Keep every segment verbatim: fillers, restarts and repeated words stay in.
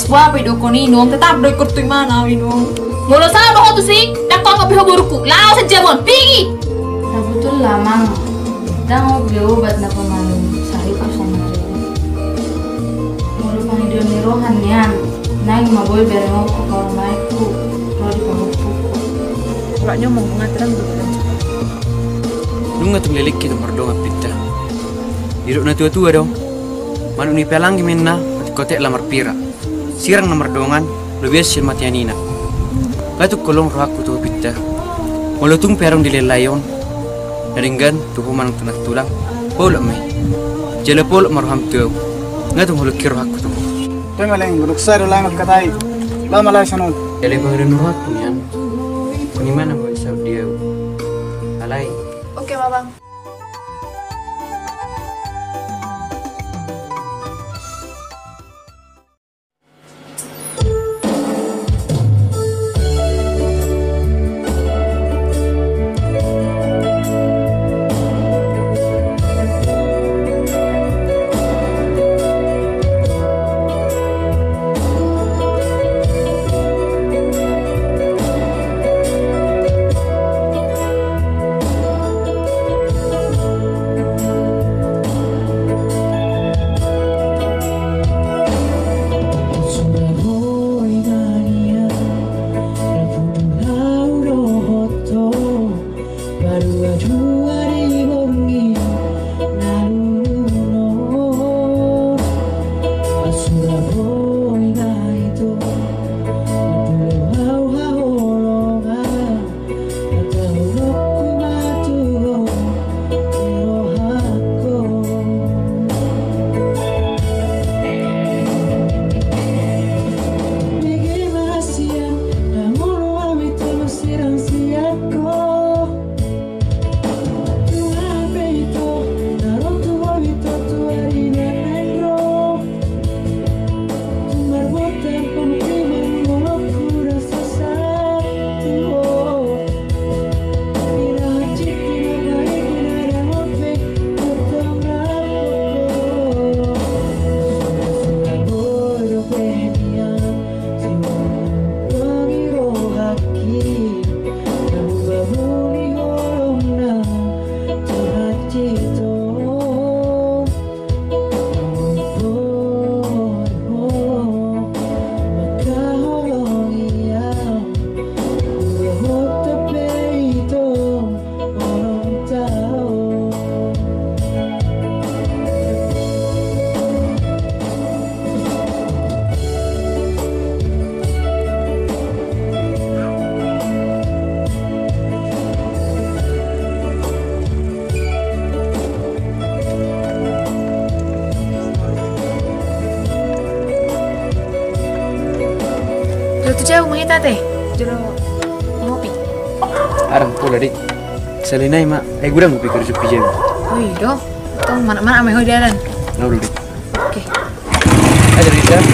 Boha pe didokkon i, Inong, tetap do ingkon tu imana au, Inong. Molo salah do ho tusi, ndang holan be ho borungku, laos saja buan, pigi! Sabotulna, Amang, ndang on be obat na pamalum sahithu saonari. Molo pangidoan ni roha nian, naeng ma boi berengonku parumaenku ro di pahompuku. Nunga tung leleng hita mardongan, Pinta. Didok na tua-tua do, manuk ni pelang i ma inna, otik-otik laho marpira. Sirang na mardongan, lobian sian mata ni inang. Nga tung holong rohangku tu ho, Pinta. Molo tung pe adong dilehon lae on, na denggan tu ho manang tu nantulang, paolak ma i. Jala paolak ma roham tu au. Nga tung holong i rohangku tu ho. Toe ma leleng, godang sae do lae mangkatai. Laho ma lae sian on. Jala pangidoan ni rohangku nian, songon i ma na boi saut di au. Alai. Oke ma, Bang. Jolo tu jabu ma hita, Te. Jolo ngopi. Arang pola, Dek. Selain ai ma, ai godang ngopi kari supi jabu. Oh, i do. Tong, mangan-mangan ma ho di dalan. Lalu, Dek. Oke. Ayo, Dek.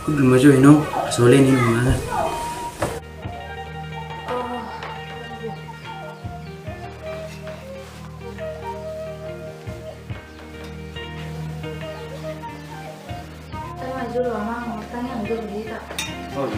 Kudul ma jo, Inong, sole ni mangan. Tanya jolo, Amang, tanya jolo hita. Oh.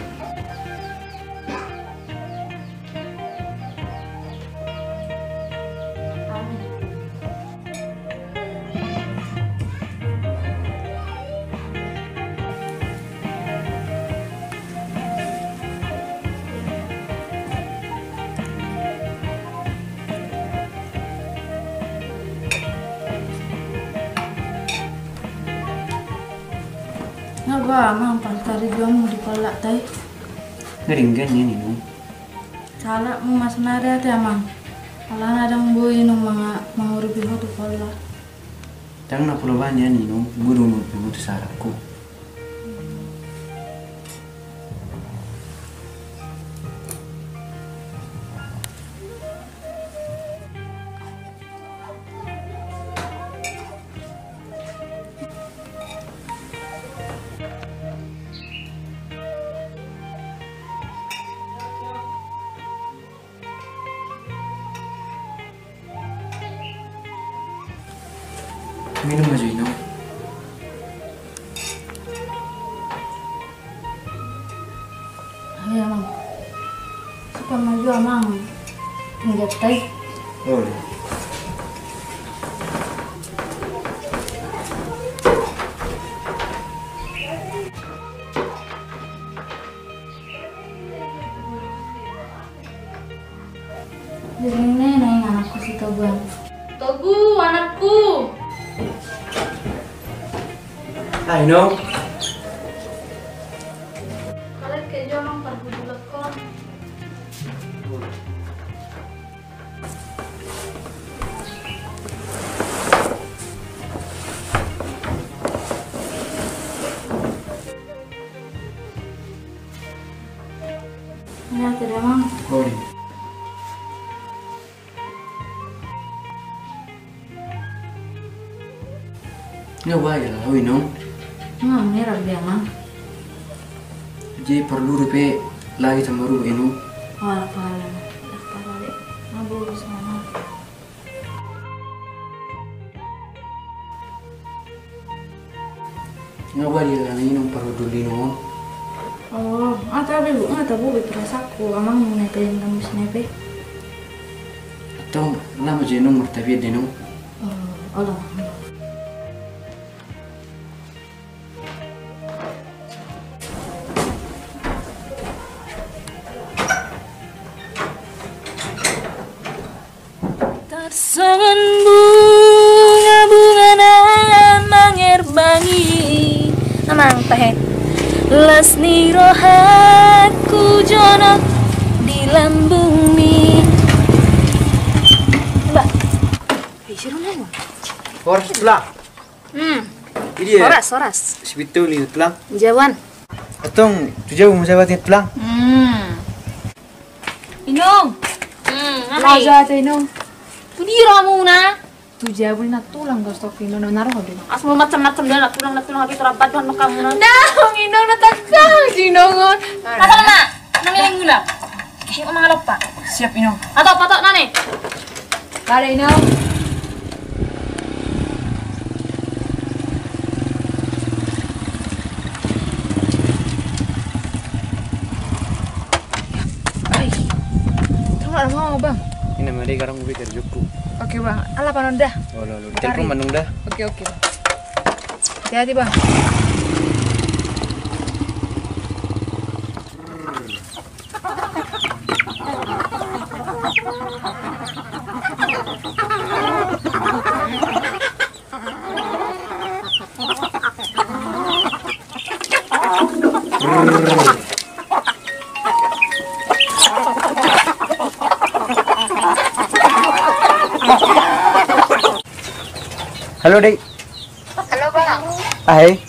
Nga ba, Amang, pansarijuanmu di pallak tai? Nga denggan nian, Inong. Sahalakmu ma sonari ate, Amang. Alana ndang boi Inong manga-, mangurupi ho tu pallak. Ndang na pola bahen nian, Inong, molo unukmu tu sahalakku. Minum ma jo, Inong. Ayo, Amang. Suka ma jo, Amang. Enggak tai. Boleh. Jadi ini naik anakku si Toguan. Togu, anakku. Hai, Inong. Kalian kayak jual nang perbudulan kon. Ini ada, Amang. Oh, iya. Nga ba, ya, lau, Inong. Nga, merah dia, Amang. Jadi perlu dope lagi sama ruba, Inong. Wah, pala. Pala, dek. Nga boleh sama. Nga ba dia na Inong parhudul ni Inong on. Oh, nga tabe, nga tabe be perasaanku, Amang, muna pe yang tambus nepe. Atau lama je Inong martabe de Inong. Oh, olah. Tarsongon bunga-bunga na mangerbangi. Amang, tahe. Las ni rohangku jonok di lambungmi. Ba. Hei, sirunai, Bang. Horas, Tulang. Hmm. Ini ya? Horas, horas. Si Bintul ni, Tulang. Jauhan. Antong, tu jabu ma sabat ni, Tulang. Hmm. Inong. Hmm, aha i? Laja ate, Inong. Tu dia ro hamuna? Tu jabu ni na tulang do stok, Inong, na ro do. Asal macam-macam do na tulang, na tulang, habis tu rapat do hamuna. Nah, Inong, na tangkal Inong on. Tangkal na. Nang ini gula. Kayak mama lupa. Siap, Inong. Atau patok nane. Bale, Inong. Ai. Tunggu, Bang. Ini mari sekarang gue kerjaku. Oke, Bang. Ala panon dah. Oh, lo, lo. Telepon manung dah. Oke, oke, Bang. Hati-hati, Bang. Halo, Dek. Halo, Bang. Ahai.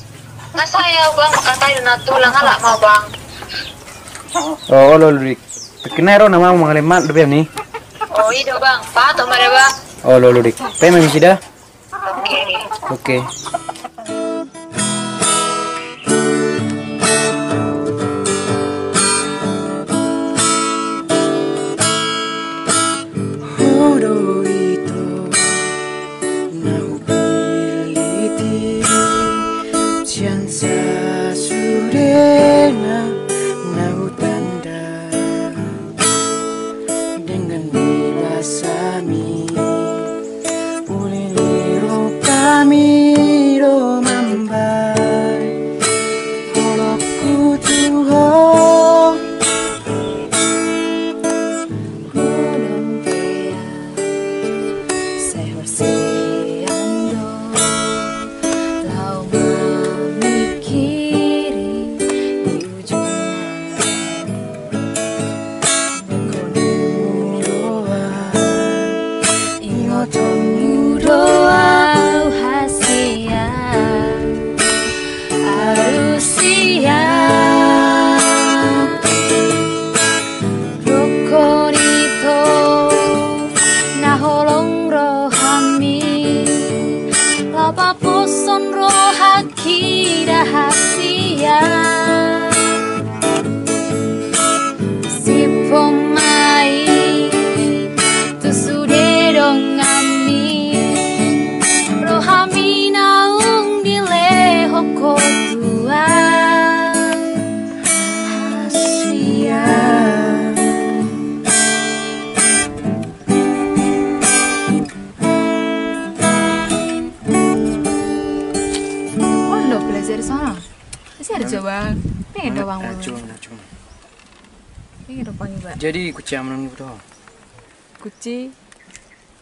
Nga sae au, Bang, mangkatai na tulang, ala ma, Bang. Oh, olo, olo, Dik. Tengkin nai ro nama mangaleman dope ni. Oh, i do, Bang. Patok ma da, Bang. Olo, olo, Dik. Pe ma misi da. Oke. Oke. Sian sasudena na hutanda dengan di basami, uli ni rohami do mambahen holongku tu ho. Godang pe ahu sai horsean do laho mamingkiri di ujung. Ingkon molo ahu, ingotonmu do ahu hasian. Alusia, rokon ito na holong rohami, laho paposhon rohangki da hasian. Sipon ma i tu sude donganmi, rohami naung dilehon ho tu ahu hasian. Olo, belajar sono. Masih ada jawaban. Pengen doang. Jadi kunci aman gitu. Kunci,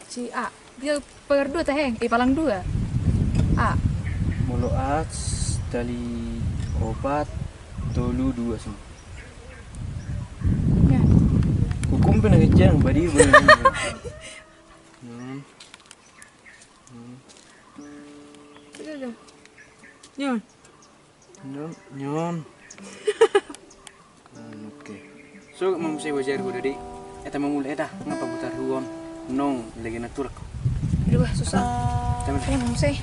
kunci A. Dia pagar dua, Teheng. Eh, palang dua. A. Molo A, tali opat, tolu, dua, sama. Ya. Hukum pernah kejang, badi. Hmm. Hmm. Sudah, sudah. Ya. Nyon, nyon. Hmm, oke. So, mamuse wajar gue dadi. Eta mamule eta, ngapa butar huon? Nong, lagi naturak. Aduh, susah. Temen. Ayo, mamuse.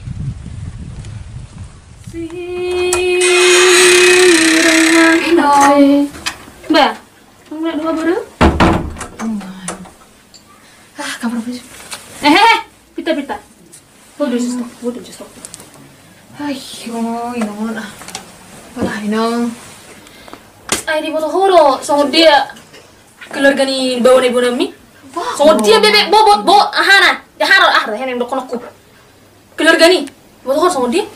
Ino. Mbak, kamu nak dua baru? Ah, kamar apa sih? Eh, eh, eh. Pita, pita. Bodo, justru. Bodo, justru. Ai, inong, inong, ah. Alah, inong. Ai, diboto ho do songon dia keluarga ni baoa ni bonami. Songon dia bebek bobot, bo, ahana. Dia haro, ah, hena yang dokonokku. Keluarga ni. Boto ho songon dia.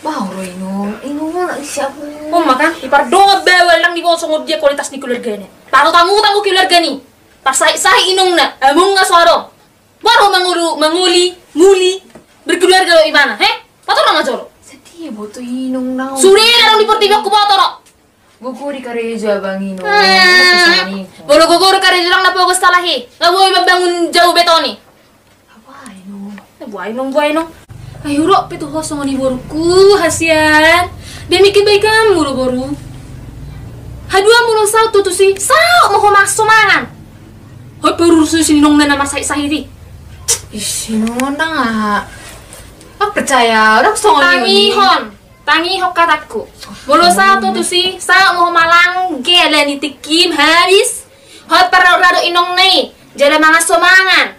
Bah, ro inong, inong, anak siapa? Oh, maka, ipar dongan baoa lang diboto songon dia kualitas ni keluarganya. Paru tanggu, tanggu keluarga ni. Parsahit-sahit inongna, among nga so adong. Boru mangolu, mangoli, muli, berkeluarga do ibana, he? Patorang ma jolo. Setia boto inong nau. Sude na adong di portibi on huboto do. Gogo di karejo abang inong. Ah, molo gogo di karejo ndang na pogos talahi. Nga boi mambangun jau beton i. Apa inong? Eh, buai nong, buai nong. Ai hurok pe tu ho songon i borungku, hasian. Demi kebaikanmu do boru. Haduan molo saut ho tusi, saut ma ho mangan somangan. Hot pe urus tu si inongna na marsahit-sahit i. Ih, inong ndang aha. Au percaya, ndang songon i. Tangihon, tangihon hatangku. Molo saut ho tusi, saut ma ho mangan, jala ni tingkim habis. Hot pe rado inongna i, jala mangan somangan.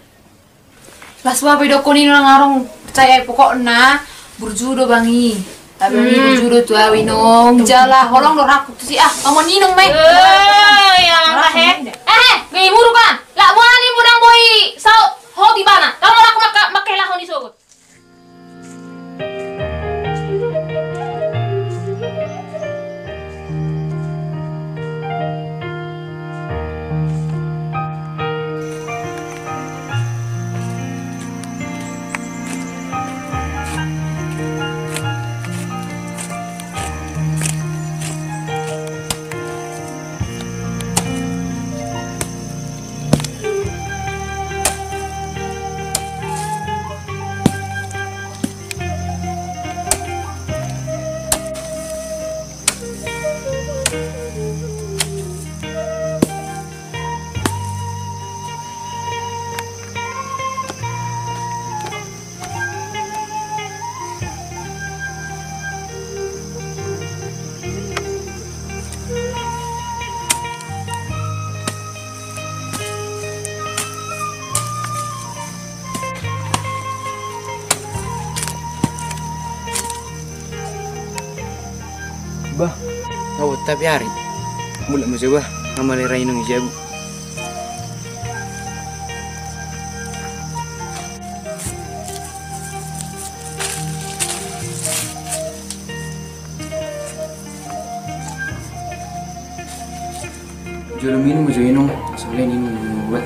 Las uap i dokon inong, ndang adong percaya, pokokna burju do bang i. Abang i burju do tu au inong, jala holong do rohangku tusi, ah, pamon inong ma i. Eh, ya lah, he. Eh, he, be muruk ah. Lah, buani mudang boi saut ho tu ibana. Laho rohangku maka, maka lahon i sogot. Bah, nga bontar pe ari. Mulak ma jo bah, nga male ra inong i jabu. Jolo minum ma jo inong, asa olo inong obat.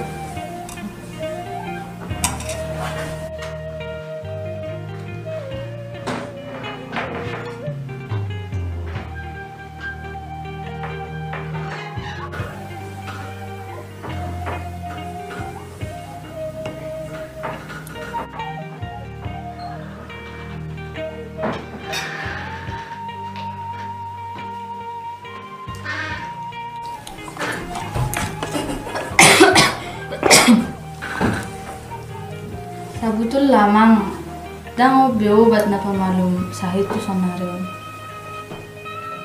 Sabotulna amang, ndang on be obat na pamalum sahit tu saonari on.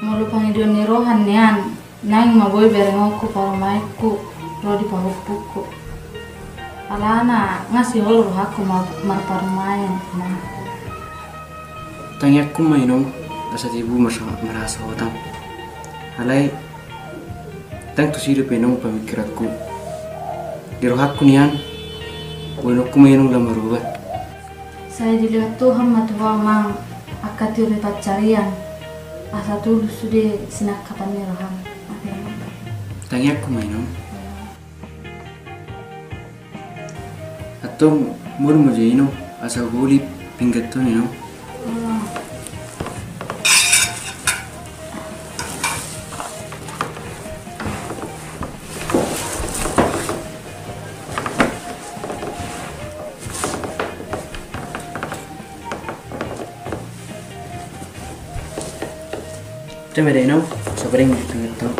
Molo pangidoan ni roha nian, naeng ma boi berengonku parumaenku ro di pahompungku. Alana nga sihol rohangku ma-, marparumaen amangku. Tangiangku ma inong, asa tibu marsa-, marhasohotan. Alai ndang tusi dope inong pamingkiranku. Di rohangku nian, boanonku ma inong lam maroba. Sai dilehon Tuhan ma tu ho amang angka tiur ni pansarian, asa tulus sude sinangkapan ni roham. Tangiangku ma inong. Antong molo ma jo inong, asa holi pinggan on inong. Coba deh, no. Sabring di tengah tu.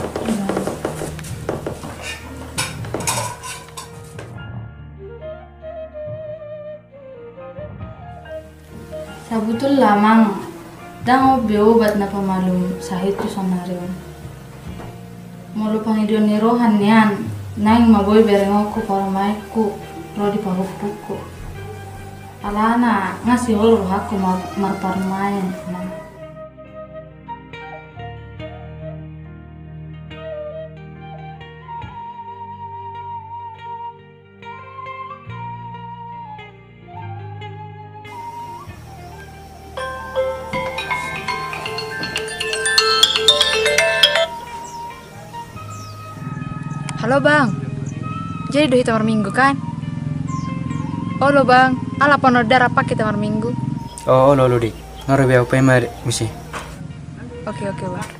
Sabotulna amang, ndang on be obat na pamalum sahit tu saonari on. Molo pangidoan ni roha nian, naeng ma boi berengonku parumaenku ro di pahompungku. Alana nga sihol rohangku ma-, marparumaen amang. Halo bang, jadi do hita marminggu kan? Olo bang, ala panoda rap hita marminggu. O, olo, olo dik. Nga ro be au pe ma dik muse. Oke, oke bang.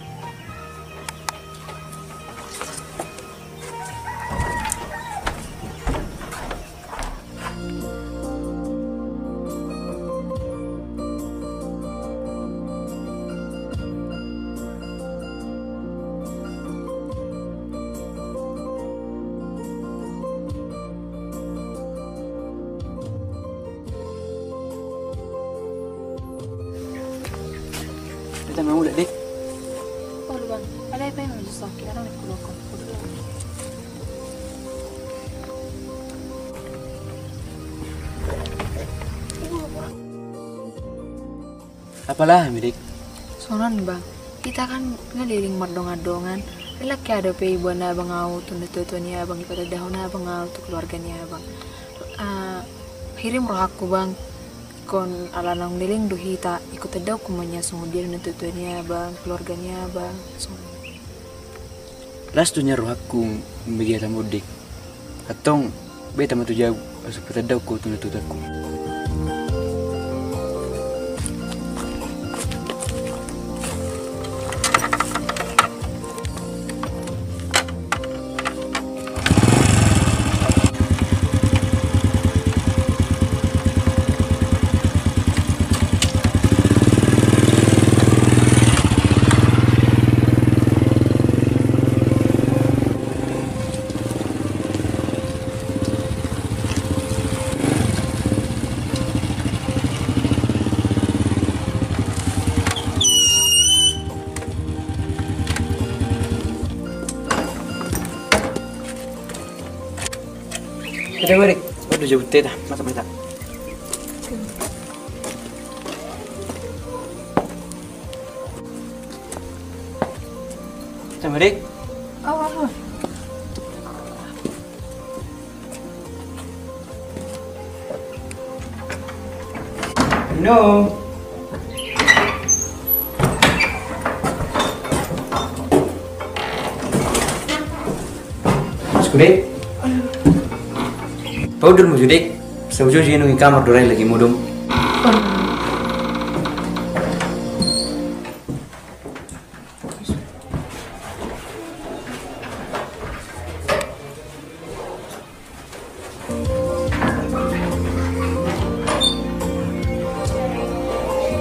Kita mau mulak dik. Olo bang, alai pe mau susah kira nih kulo kok. Apala hami dik? Songon on bang, hita kan ngelilingkon mardongan-dongan. Lelak ya dope iboan abang au tu natua-tua ni abang, ipatandahon abang au tu keluarga ni abang. Ah, hirim rohangku bang. Ingkon ala naung leleng do hita, ingkon tandahonku ma nian songon dia do natua-tua ni abang, keluarga ni abang, songon. Las do nian rohangku mambege hatamu dik. Antong, beta ma tu jabu, asa patandahonku tu natua-tuaku. Kita balik. Waduh, jauh teh dah. Mantap, mantap. Ayo, Dik. Ayo, ayo. Minum. Mas Kude. Paudun mu, Judik. Saujo jinu di kamar, dorai lagi mudum.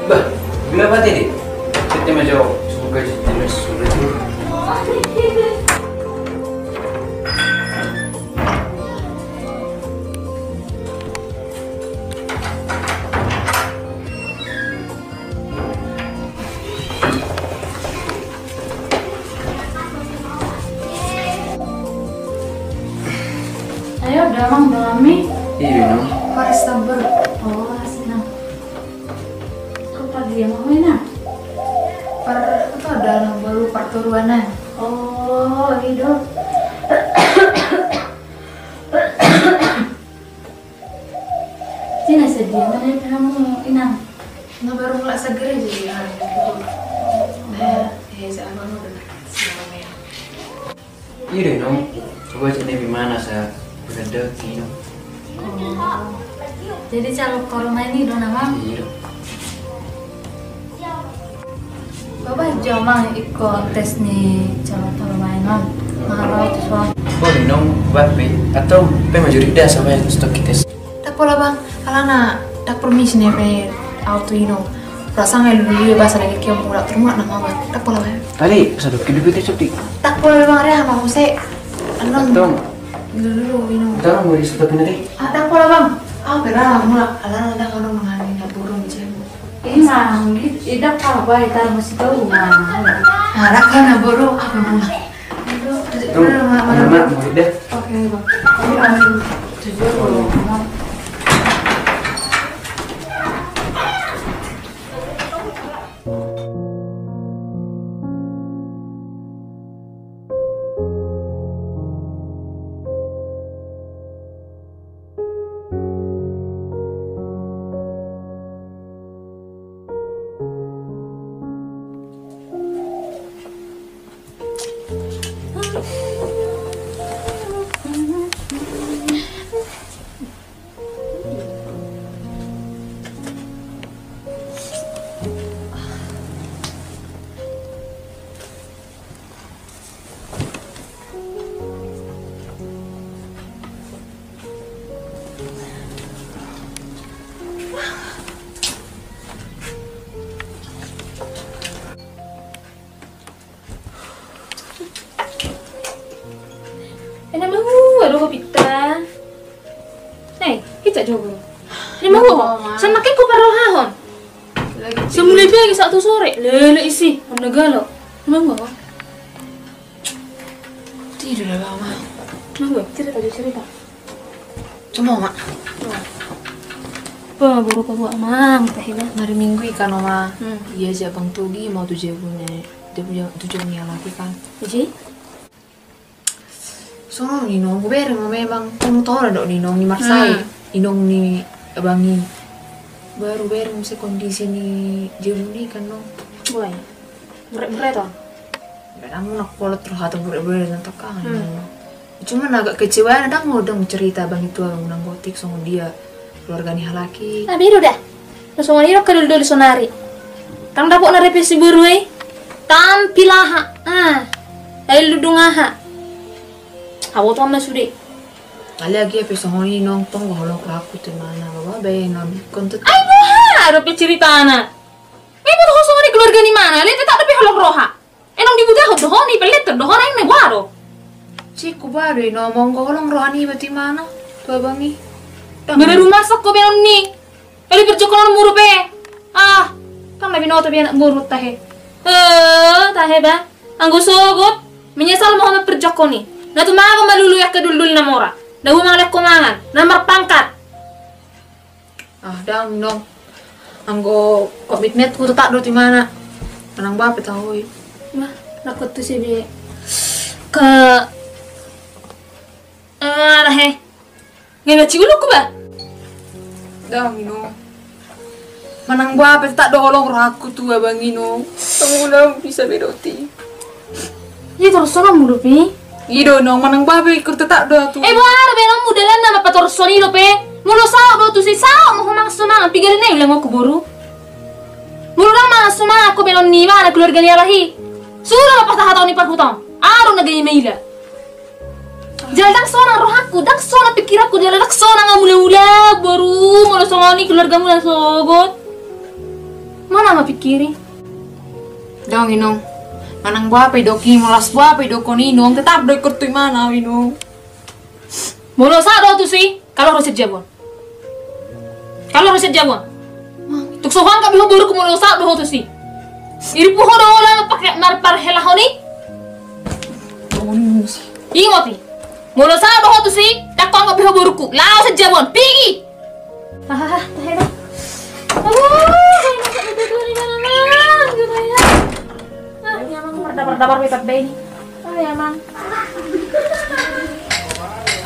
Bah, gila mati deh. Kita mau jawab. Semoga jelas surat. Ayo, damang, damang mi. Iya, Nang. Paris tabur. Oh, makasih, Nang. Kok pagi ya, Mama, Nang? Per, itu ada anak baru perturunan. Oh, iya, Dok. Cina sedia mana kamu, Inang? Nga baru mulak seger aja ya. Nah, ya, saya abang udah semuanya. Iya deh, Nong. Coba cek nih gimana sa beredek, Nong. Oh. Jadi calon korma ini dong, Amang? Iya. Coba jo, Amang, ikut tes ni calon korma ini, Amang. Mahal banget, Bang. Boleh, Nong, buat pe. Atau pe majuri dah sama yang stok kita. Ndang pola, Bang, alana ndang permisi ne pe au tu i, Nong. Perasaan ngai lulu ia basa lagi kia mulak termulak nama, Bang. Ndang pola, Bang. Tadi sadok hidup itu cuti. Ndang pola, Bang, reha ma muse. Anong. Tong. Lulu i, Nong. Tong, mau di stok nanti. Ah, ndang pola, Bang. Au pe reha mulak, alana ndang, Nong, mangani na burung jemu. Ima, idak apa, itar masih tahu, Bang. Ah, ndang kau na burung, apa mulak. Tuh, anak-anak, murid deh. Oke, Bang. Jadi, anu, jujur, Bang. Enak mau, aduh, kopi ta. Eh, kicak jogo. Ini mau. Sama kayak ku parrohahon. Semulai pagi satu sore. Lele isi, on na galo. Ini mau. Tidur lah, Mama. Ini mau, cerita aja cerita. Cuma, Mak. Apa baru kau buat, Mang? Tahilah. Hari Minggu ikan, Oma. Hmm. Iya, aja Bang Togi mau tujuh punya. Dia punya tujuh punya lagi kan. Jadi? Songon i, Nong, hubereng ma memang, tong tona do ni, Nong, i marsai. Hmm. Inong ni abang i. Baru bereng muse kondisi ni jemuni kan, Nong. Wai. Beret-beret, Nong. Beret amu nak kolot roha tu beret-beret na tokang, hmm, Nong. Cuma agak kecewa na, ndang modang cerita abang i tu abang nang gotik songon dia. Keluarga ni halak i. Ah, beda dah. Na songon i do kadol-dol sonari. Ndang dapot na repe si boru i. Tampil aha. Ah. Ai lu dung aha. Aboto ma sude. Alai agi pe songon i, Nong, tong, holong rohangku tu imana, baba, bae non kontut. Ai boha dope ceritana. Ngai boto ho songon i keluarga ni imana, alai tetap dope holong roha. Enong dibutehon do ho, ni pellet do ho, naeng na boha do. Cik, ku ba do i, Nong, molo holong roha niba tu imana, tu abang i. Baru masak ho be on ni. Kali perjokon on muru pe. Ah, kan na binoto be anak boru tahe. Eh, tahe ba. Anggo sogot, menyesal ma ho ma perjokon i. Na tumagon ma lulu i angka duldul na mora. Na humangan lek ho mangan, na marpangkat. Ah, ndang, Nong. Anggo komitmenku tetap do tu imana. Manang boha pe taho i. Bah, rangkot tu si be. Ke, eh, alah, he. Ngai mancingolongku, ba? Daong, Inong. Manang boha pe tetap do holong rohangku tu abang i, Inong. Tung molo bisa be dohot i. Ia torus songon mulu pe. I do, Inong, manang boha pe ingkon tetap do tu. Eh, boha do be, Inong, molo dalan na mapatorushon i dope. Molo saut do tusi, saut ma ho mangan somangan, piga ari nai ulaonku, boru. Molo ndang mangan somangan ho be, Inong, ni mana keluarga ni abang i. Suda ma patahataon ni parhutang. Adong na gabe maila. Jala ndang sonang rohangku, ndang sonang pikiranku, jala ndang sonang ahu mulaula, boru, molo songon i keluargamu na sogot. Mana ma pikiri? Daong, Inong. Manang boha pe didok i, molo las boha pe didok on, Inong, tetap do ingkon tu imana, Inong. Molo saut do tusi, kalau roset jabon. Kalau roset jabon. Tung so huanggap be ho boruku molo saut do ho tusi. Iripu ho do ho laho pake marparhelahon i. Ingot i. Molo saut do ho tusi, ndang huanggap be ho boruku. Laho sian jabon. Pigi! Hahaha, tahe do. Aduh, tahe do, tahe do, tahe do. Ah, ya, Mang, mardapar-dapar be tanda i. Ah, ya, Mang.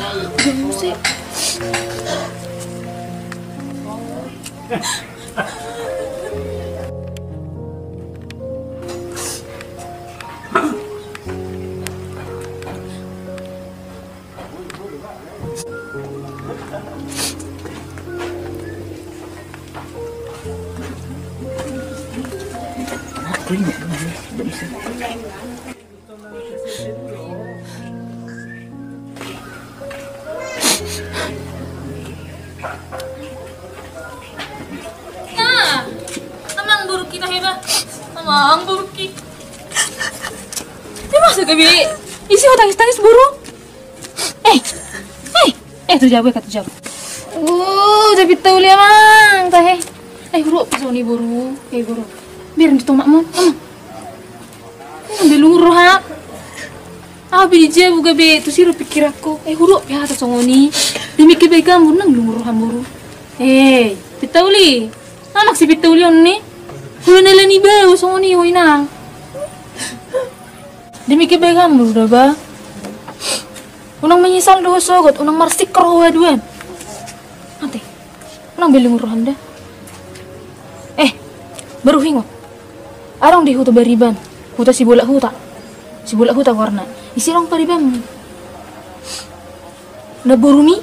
Aduh, musik. Nah, amang boruki, tahe ba. Amang boruki. Dia masa gabe isi ho tangis-tangis, boru. Eh, eh, eh, tu jabu, eh, tu jabu. Uh, jadi tahu dia, Mang, tahe. Eh, huruk pisau ni, boru. Eh, boru. Biar di tomak, Mang. Amang. Ndang be lungun roha. Ahu be di jabu gabe tusi do pikiranku. Eh, huruk pe hata songon i. Demi kebaikanmu, ndang lungun roham, boru. Eh, Pinta Uli. Anak si Pinta Uli on ni. Hula na lani bau songon i, ho inang. Demi kebaikanmu do, ba. Unang menyesal do ho sogot, unang marsikkor ho haduan. Ate. Unang be lungun roham da. Eh, baru huingot. Adong di Huta Bariban, huta Sibolak Huta. Sibolak Huta goarna. Ise adong paribanmi? Na borumi?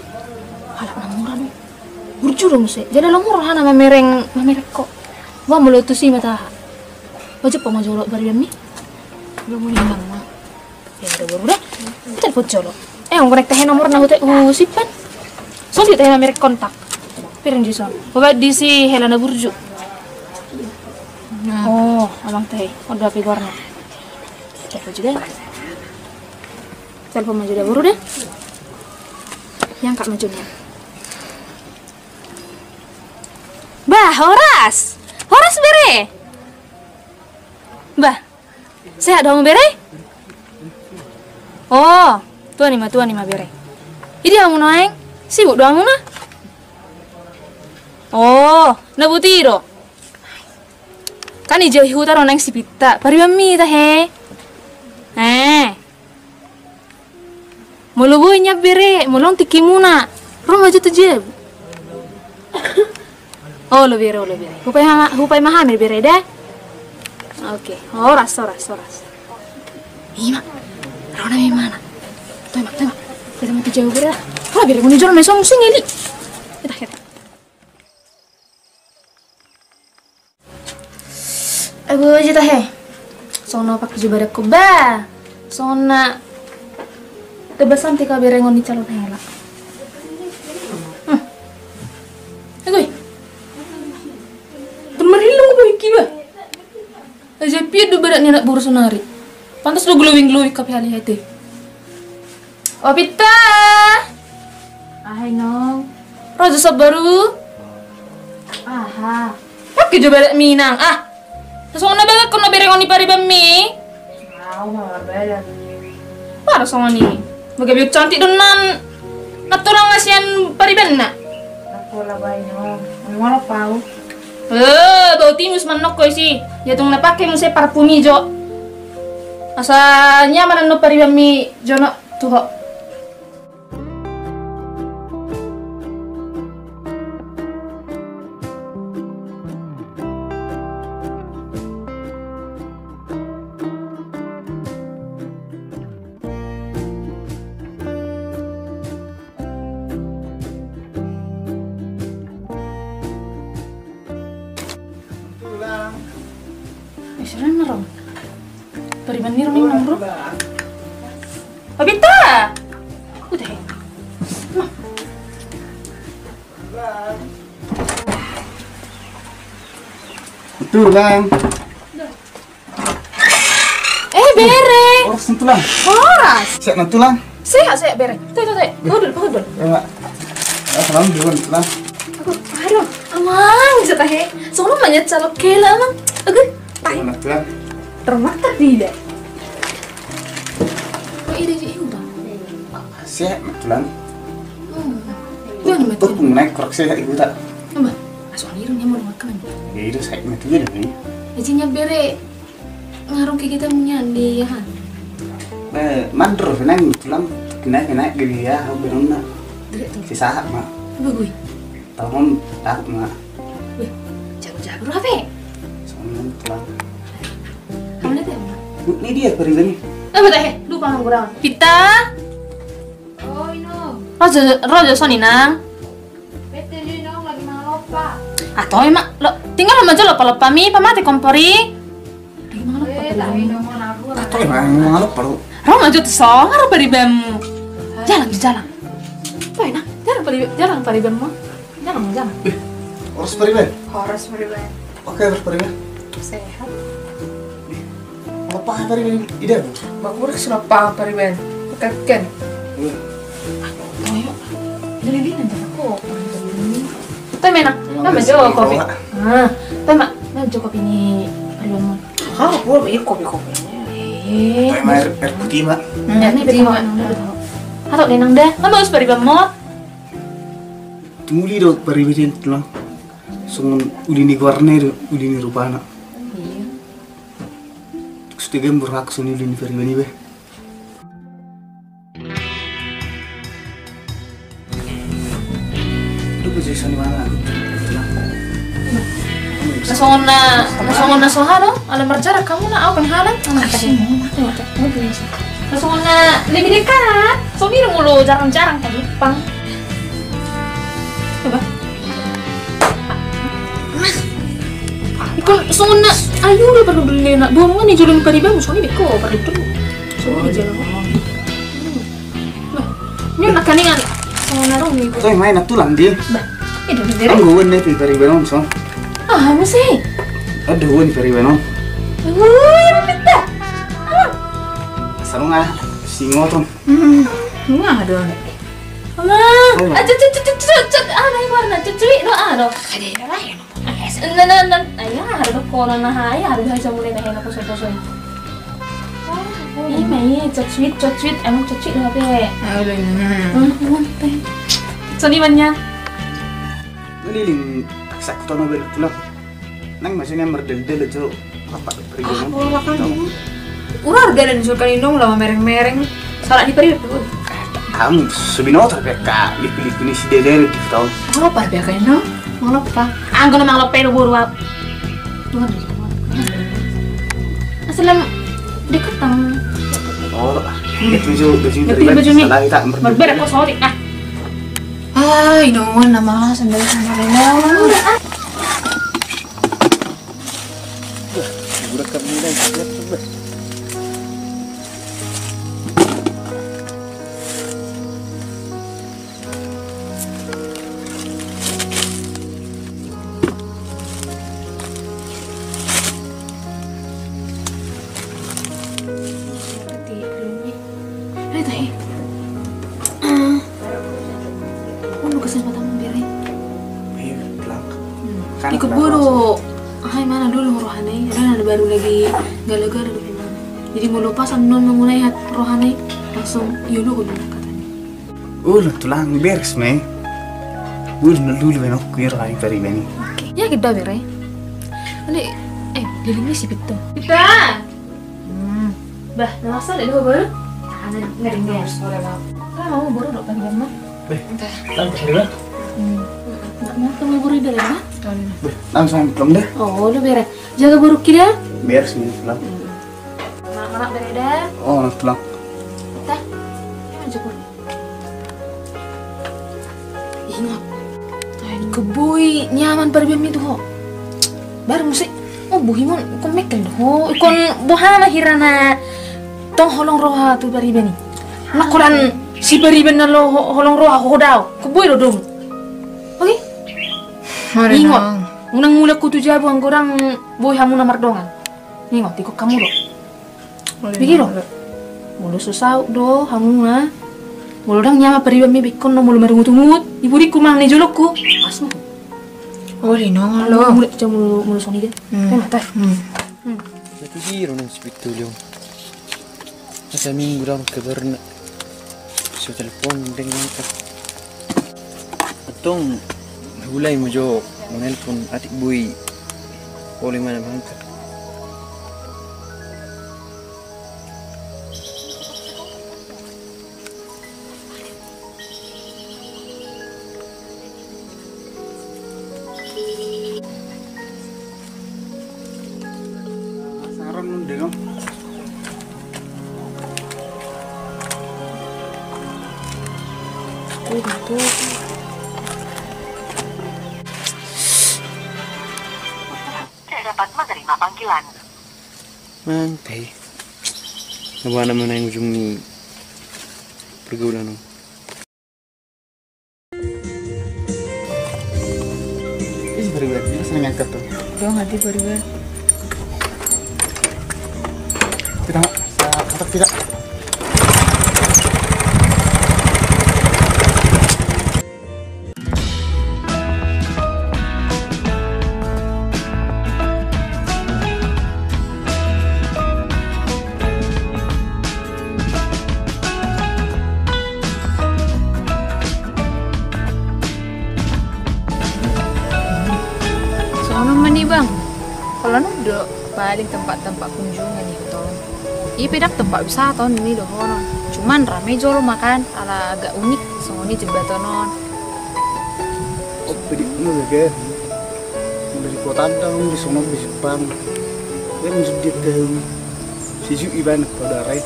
Halak na mura do. Burju do muse. Jala lam rohana mamereng, mamereng ho. Ba molo tusi ma tahe. Ba jumpa ma jolo paribanmi. Ba molo inang ma. Ya udah, boru da. Telepon jolo. Eh, ongkonek tahe nomorna, hute husimpan. Songon dia tahe mamereng kontak. Piring di son. Hubaen disi hela na burju. Oh, amang tahe. Oda pe goarna. Telepon jolo. Telepon ma jolo, boru da. Iangkat ma jolo. Bah, horas. Horas, bere. Bah. Sehat do hamu, bere? Oh, tua ni ma, tua ni ma, bere. Di dia hamu nuaeng? Sibuk do hamuna? Oh, na boti do. Kan di jabu huta do nuaeng si Pinta. Paribanmi tahe. Eh. Molo boi nian, bere, molo on tingkimuna. Ro ma jo tu jabu. Olo, bere, olo, bere. Hupaima, hupaima hami, bere, da. Oke. Horas, horas, horas. Ima. Ro na imana. Toe ma, toe ma. Bere, ma tu jabu, bere. Ro, bere, muni jolo ma i, songon singeli. Kita, kita. Ago aja tahe. Songon na pake jo badanku, ba. Songon na tebas anti ka berengon ni calon hela. Hmm. Ago i. Pun marhilung boi ki, ba. Aja pian do badan ni anak boru sonari. Pantas do glowing-glowing hape alai hate. O Pinta. Aha, Inong? Ro jo son, boru. Aha. Pake jo badanmi, Inang. Ah. Songon na bagak ho na berengon ni paribanmi. Aha ma badan. Baru songon i. Bagabe cantik do nan. Na tulang na sian paribanna. Aku lah bae, Inong. Ngolop au. Eh, bau timus manok ko isi. Ia tung na pake muse parfum i jo. Asa nyaman annon paribanmi jonok tu ho. Tulang. Eh, siapa yang ngerong? Pariban ni runing nang bro. Abita. Udah. Tulang. Eh, bere. Horas nang tulang. Horas. Sehat nang tulang. Sehat, sehat, bere. Tuh, tuh, tuh. Pahudul, pahudul. Ya, Mak. Salam dulu tulang. Aduh, aduh, amang, bisa tahe. Soalnya banyak calon kela, amang. Aduh, tahe. Mana tulang? Rumah tak tidak. Oh, iya, iya, iya, Bang. Sehat nang tulang. Hmm. Tuh, tuh, naik kurang sehat ibu tak. Apa? Asal irungnya mau makan. Ya, itu sehat nang tulang ini. Izinnya bere. Ngarung kegiatan munya di ya kan? Eh, mandor nang tulang kena kena gede ya, aku belum na. Gede tuh. Si sahat ma. Apa gue? Tahun tak ma. Wih, jago-jago apa? Soalnya tulang. Kamu lihat ya, Mak? Ini dia pariban ni. Eh, betul, eh, lupa nganggur. Pita. Oh, ino. Rojo, rojo soni nang. Bete ni nong lagi mangalopa. Atau emak lo tinggal lo majo lopa-lopa mi pamate kompori. Lagi mangalopa. Atau emak mangalopa lo. Ro majo tu songar paribanmu. Jalang di jalang. Apa enak? Jalang pari jalang paribanmu. Jalang jalang. Horas pariban. Horas pariban. Oke, horas pariban. Sehat. Apa pariban? Ida. Bakurek sudah apa pariban? Keken. Ayo. Ini ini nanti aku. Tapi enak. Nama jo kopi. Ah, tapi mak, nama jo kopi ni paribanmu. Ah, gua beli kopi kopi. Eh. Air putih mak. Air putih mak. Atau denang dah. Nama harus paribanmu. Tumuli do pariban tulang. Songon uli ni goarna do uli ni rupana. Iya. Sude gembur aku soni uli ni pariban iba. Duh, baju soni mana? Nasongon na, nasongon na soha do, ala marjarak hamu na, au penghalang. Nasongon na lebih dekat. Somirung mulu jarang-jarang tadi pang. Coba. Ikon songon na ayo udah perlu beli na. Bohongan ni jolong paribanmu songon ni beko perlu tu. Songon ni jolong. Bah, ini nak kaningan. Songon na rong ni. Toi main na tulang di. Bah, ini dulu deh. Anggo wen ne pariban on song. Ah, anu sih. Aduh, wen pariban on. Wih, pinta. Sarung ah, singoton. Hmm, nggak ada. Amang, ah, cut, cut, cut, cut, cut, ah, naik warna, cut, cut, no, ah, no. Ada yang lain. Nah, nah, nah, nah, ya, ada kok, nah, nah, ya, ada bisa mulai naik, nah, kosong, kosong. Ini mah, ini, cut, cut, cut, cut, emang cut, cut, apa? Ah, udah, nah. Hmm, hmm, teh. Sonimannya. Ini link, paksa aku tahu mobil pulang. Nang maksudnya merdel-del itu apa? Ah, pola kan. Ura harga dan surkan indong lah mereng-mereng. Salah di peri itu. Am, subinoto beka, liku-liku ni si deder gitu tau. Mangalopa beka indong. Mangalopa. Anggo na mangalopa itu boru apa? Asal dekat tam. Oh, dia tujuh baju. Salah kita merdel. Berbeda kok sorry. Ah. Ah, indong na malas sendal sama rena. Wah, gurek kami lagi, siap tuh, Bos. Ayo, tahe. Ah. Unu kesempatan memberi. Iya, telat. Hmm. Kan di kebun. Hai, mana dulu rohana? Ada baru lagi gala-gala dulu mana? Jadi mau lepas annon memulai hat rohana langsung yulu kudu katanya. Oh, tulang beres me. Ul na dulu menok kuir hari pari bani. Oke. Ya kita bere. Ini eh dilimis sih betul. Kita. Hmm. Bah, na masa ada dua baru? Ada, ada. Ada mau baru dok tadi, Bang? Beh, entah. Tante, ada, Bang? Hmm. Nggak mau ketemu baru di dalam, Bang? Beh, langsung pulang deh. Oh, udah beres. Jaga baru kita. Beres, ini pulang. Hmm. Mana, mana beredar? Oh, pulang. Entah. Ya, aja, Bang. Ingot. Ai, keboi nyaman paribanmi tu ho. Baru muse. Oh, bohimon, ingkon mekel do ho. Ingkon boha ma hira na tong holong roha tu pariban i. Nang holan sipariban na lo ho-, holong roha ho dao. Keboi do dong. Oke? Ingot. Unang mulak ho tu jabu anggo ndang boi hamu na mardongan. Ingot, ingkon hamu do. Bege do. Molo so saut do hamuna, molo ndang nyaman paribanmi, bege ho, molo marungut-ungut di pudingku manang di jolongku, pas ma. Olo, inong, olo. Molo, molo, molo songon i do. Hmm. Kan, tah. Hmm. Hmm. Itu di ruangan si Pitulio. Masa minggu dang kabarna. So telepon, ndang angkat. Antong, mulai ma jo manelpon, atik boi. Olo, mana mangkat. Saran nun dengok. Tidak dapat menerima panggilan. Mantai. Apa nama na ujung ni pergaulan, no? Ih, baru gue, dia seneng angkat tuh. Dong, hati baru gue. Kita, sa-, angkat kita. Songon on ma ni, Bang. Holan on do paling tempat-tempat kunjungan i tu on. I pe ndang tempat wisata on ni dohonon. Cuman rame jolo ma kan, ala agak unik songon i jembatan on. Oh, pedit nu ya, Ger. Dari kota ndang di sono di Jepang. Dia menjadi ke Siju iban pau darai.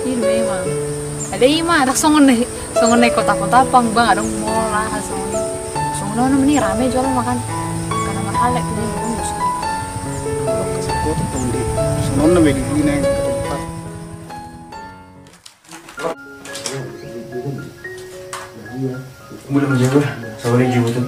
I do memang. Ada i ma, tak songon na, songon na kota-kota pang, Bang, adong mall lah, songon i. Songon on ni rame jolo ma kan. Karena mahalek dia, Bang, bos. Kasih kota pang di. Songon na beli di na tempat. Boleh menjawab, soalnya juga tuh.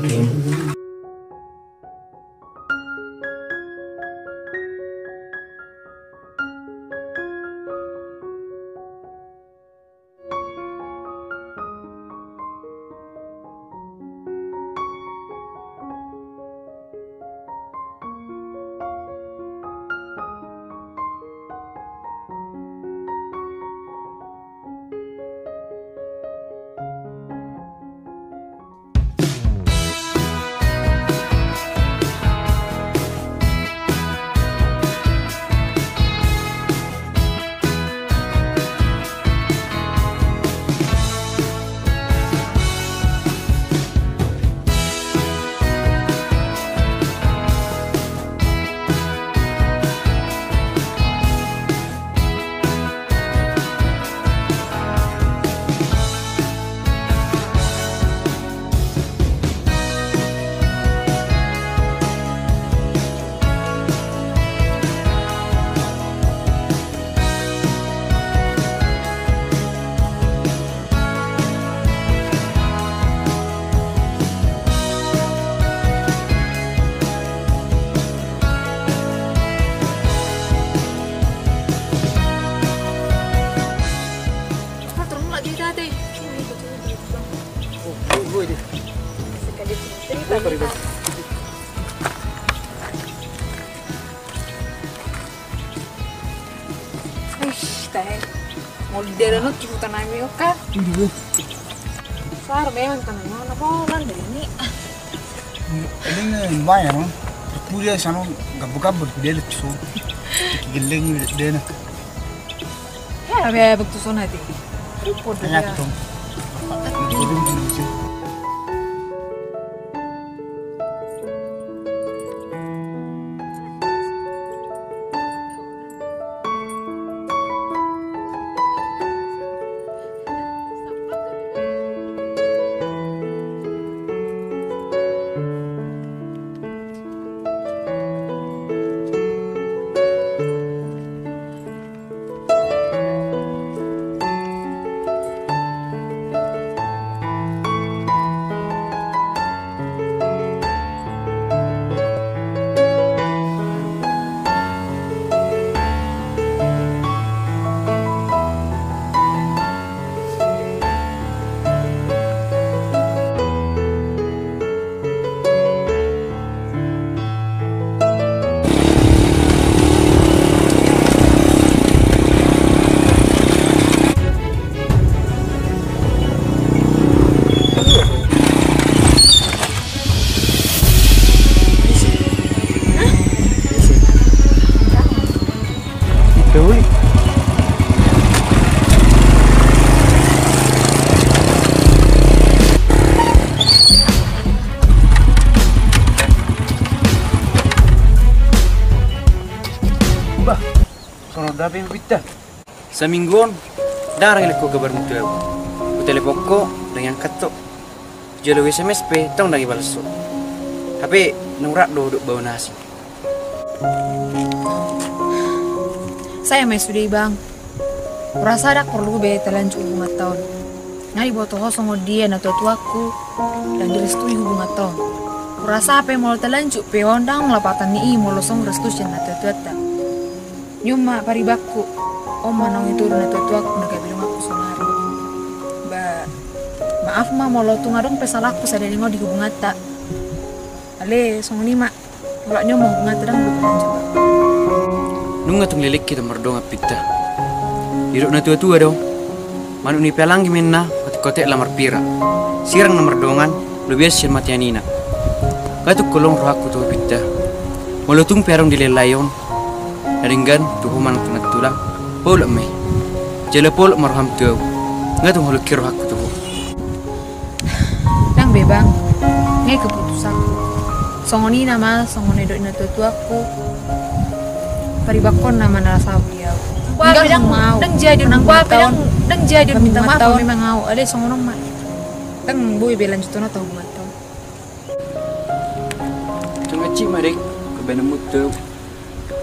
Eish, tahe. Mau di dalam no, ciputan ami oka. Iya. Sar memang tanah mana bolan dari ini. Ini lumayan, no. Kuliah sana gabut-gabut, dia lihat so. Geleng dia na. Ya, be, be, tu sana ti. Rupo dia. Tanya tu. Bah, songon on dope, Pinta. Saminggu on, ndang adong lelengku gabarmu tu ahu. Hutelepon ho, ndang iangkat ho. Jolo hu S M S pe, tong ndang ibalas ho. Hape, naung rap do ho dohot baoa na asing. Sai ma i sude, Ibang. Hurasa ndang porlu be talanjut hubunganta on. Nga diboto ho songon dia natuatuangku, ndang direstui hubunganta on. Hurasa pe molo talanjut pe on, ndang lapatan ni i molo so hurestui sian natuatuanta. Nion ma paribanku, on ma naung itutur natuatuangku na gabe donganku saonari. Ba, maaf ma molo tung adong pe salahku sada ni on di hubunganta. Ale, songon i ma. Mulak nion ma hubunganta, ndang be talanjut. Nunga tung leleng hita mardongan, Pinta. Didok natuatua do, manuk ni pealanggi ma inna, otik-otik laho marpira. Sirang na mardongan, lobian sian mate anina. Nga tung holong rohangku tu ho, Pinta. Molo tung pe adong di lae-lae on na denggan tu ho manang tu nantulang, paulak ma i. Jala paulak ma roham tu ahu. Nga tung holong i rohangku tu ho. Ndang be, Bang. Nga i keputusanku. Songon i nama, songon na nidok ni natuatuangku. Paribanhon nama na las ahu di ahu. Ndang jadi, ndang jadi, ndang jadi, minta maaf, minta maaf memang ahu. Ale, songon on ma. Ndang boi be lanjuthon hubunganta on. Tung hansit ma, Dek, pambahenanmu tu ahu.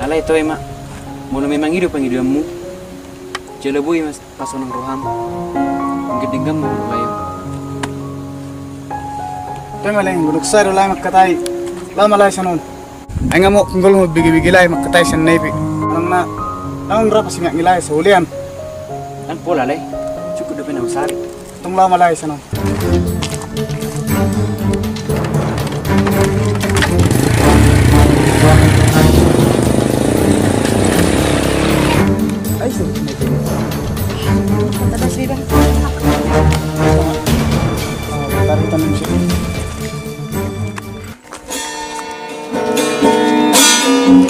Alai toe ma, molo memang i do pangidoanmu, jala boi ma pasonang roham, mungkin denggan ma molo lae. Toe ma, Leng, godang sai do lae mangkatai. Laho ma lae sian on. Ai nga molo nunga mambege-bege lae mangkatai sian na i pe, manang na naung rap sinangkap ni lae saulian. Ndang pola, Leng, cukup dope na husari. Tong laho ma lae sian on.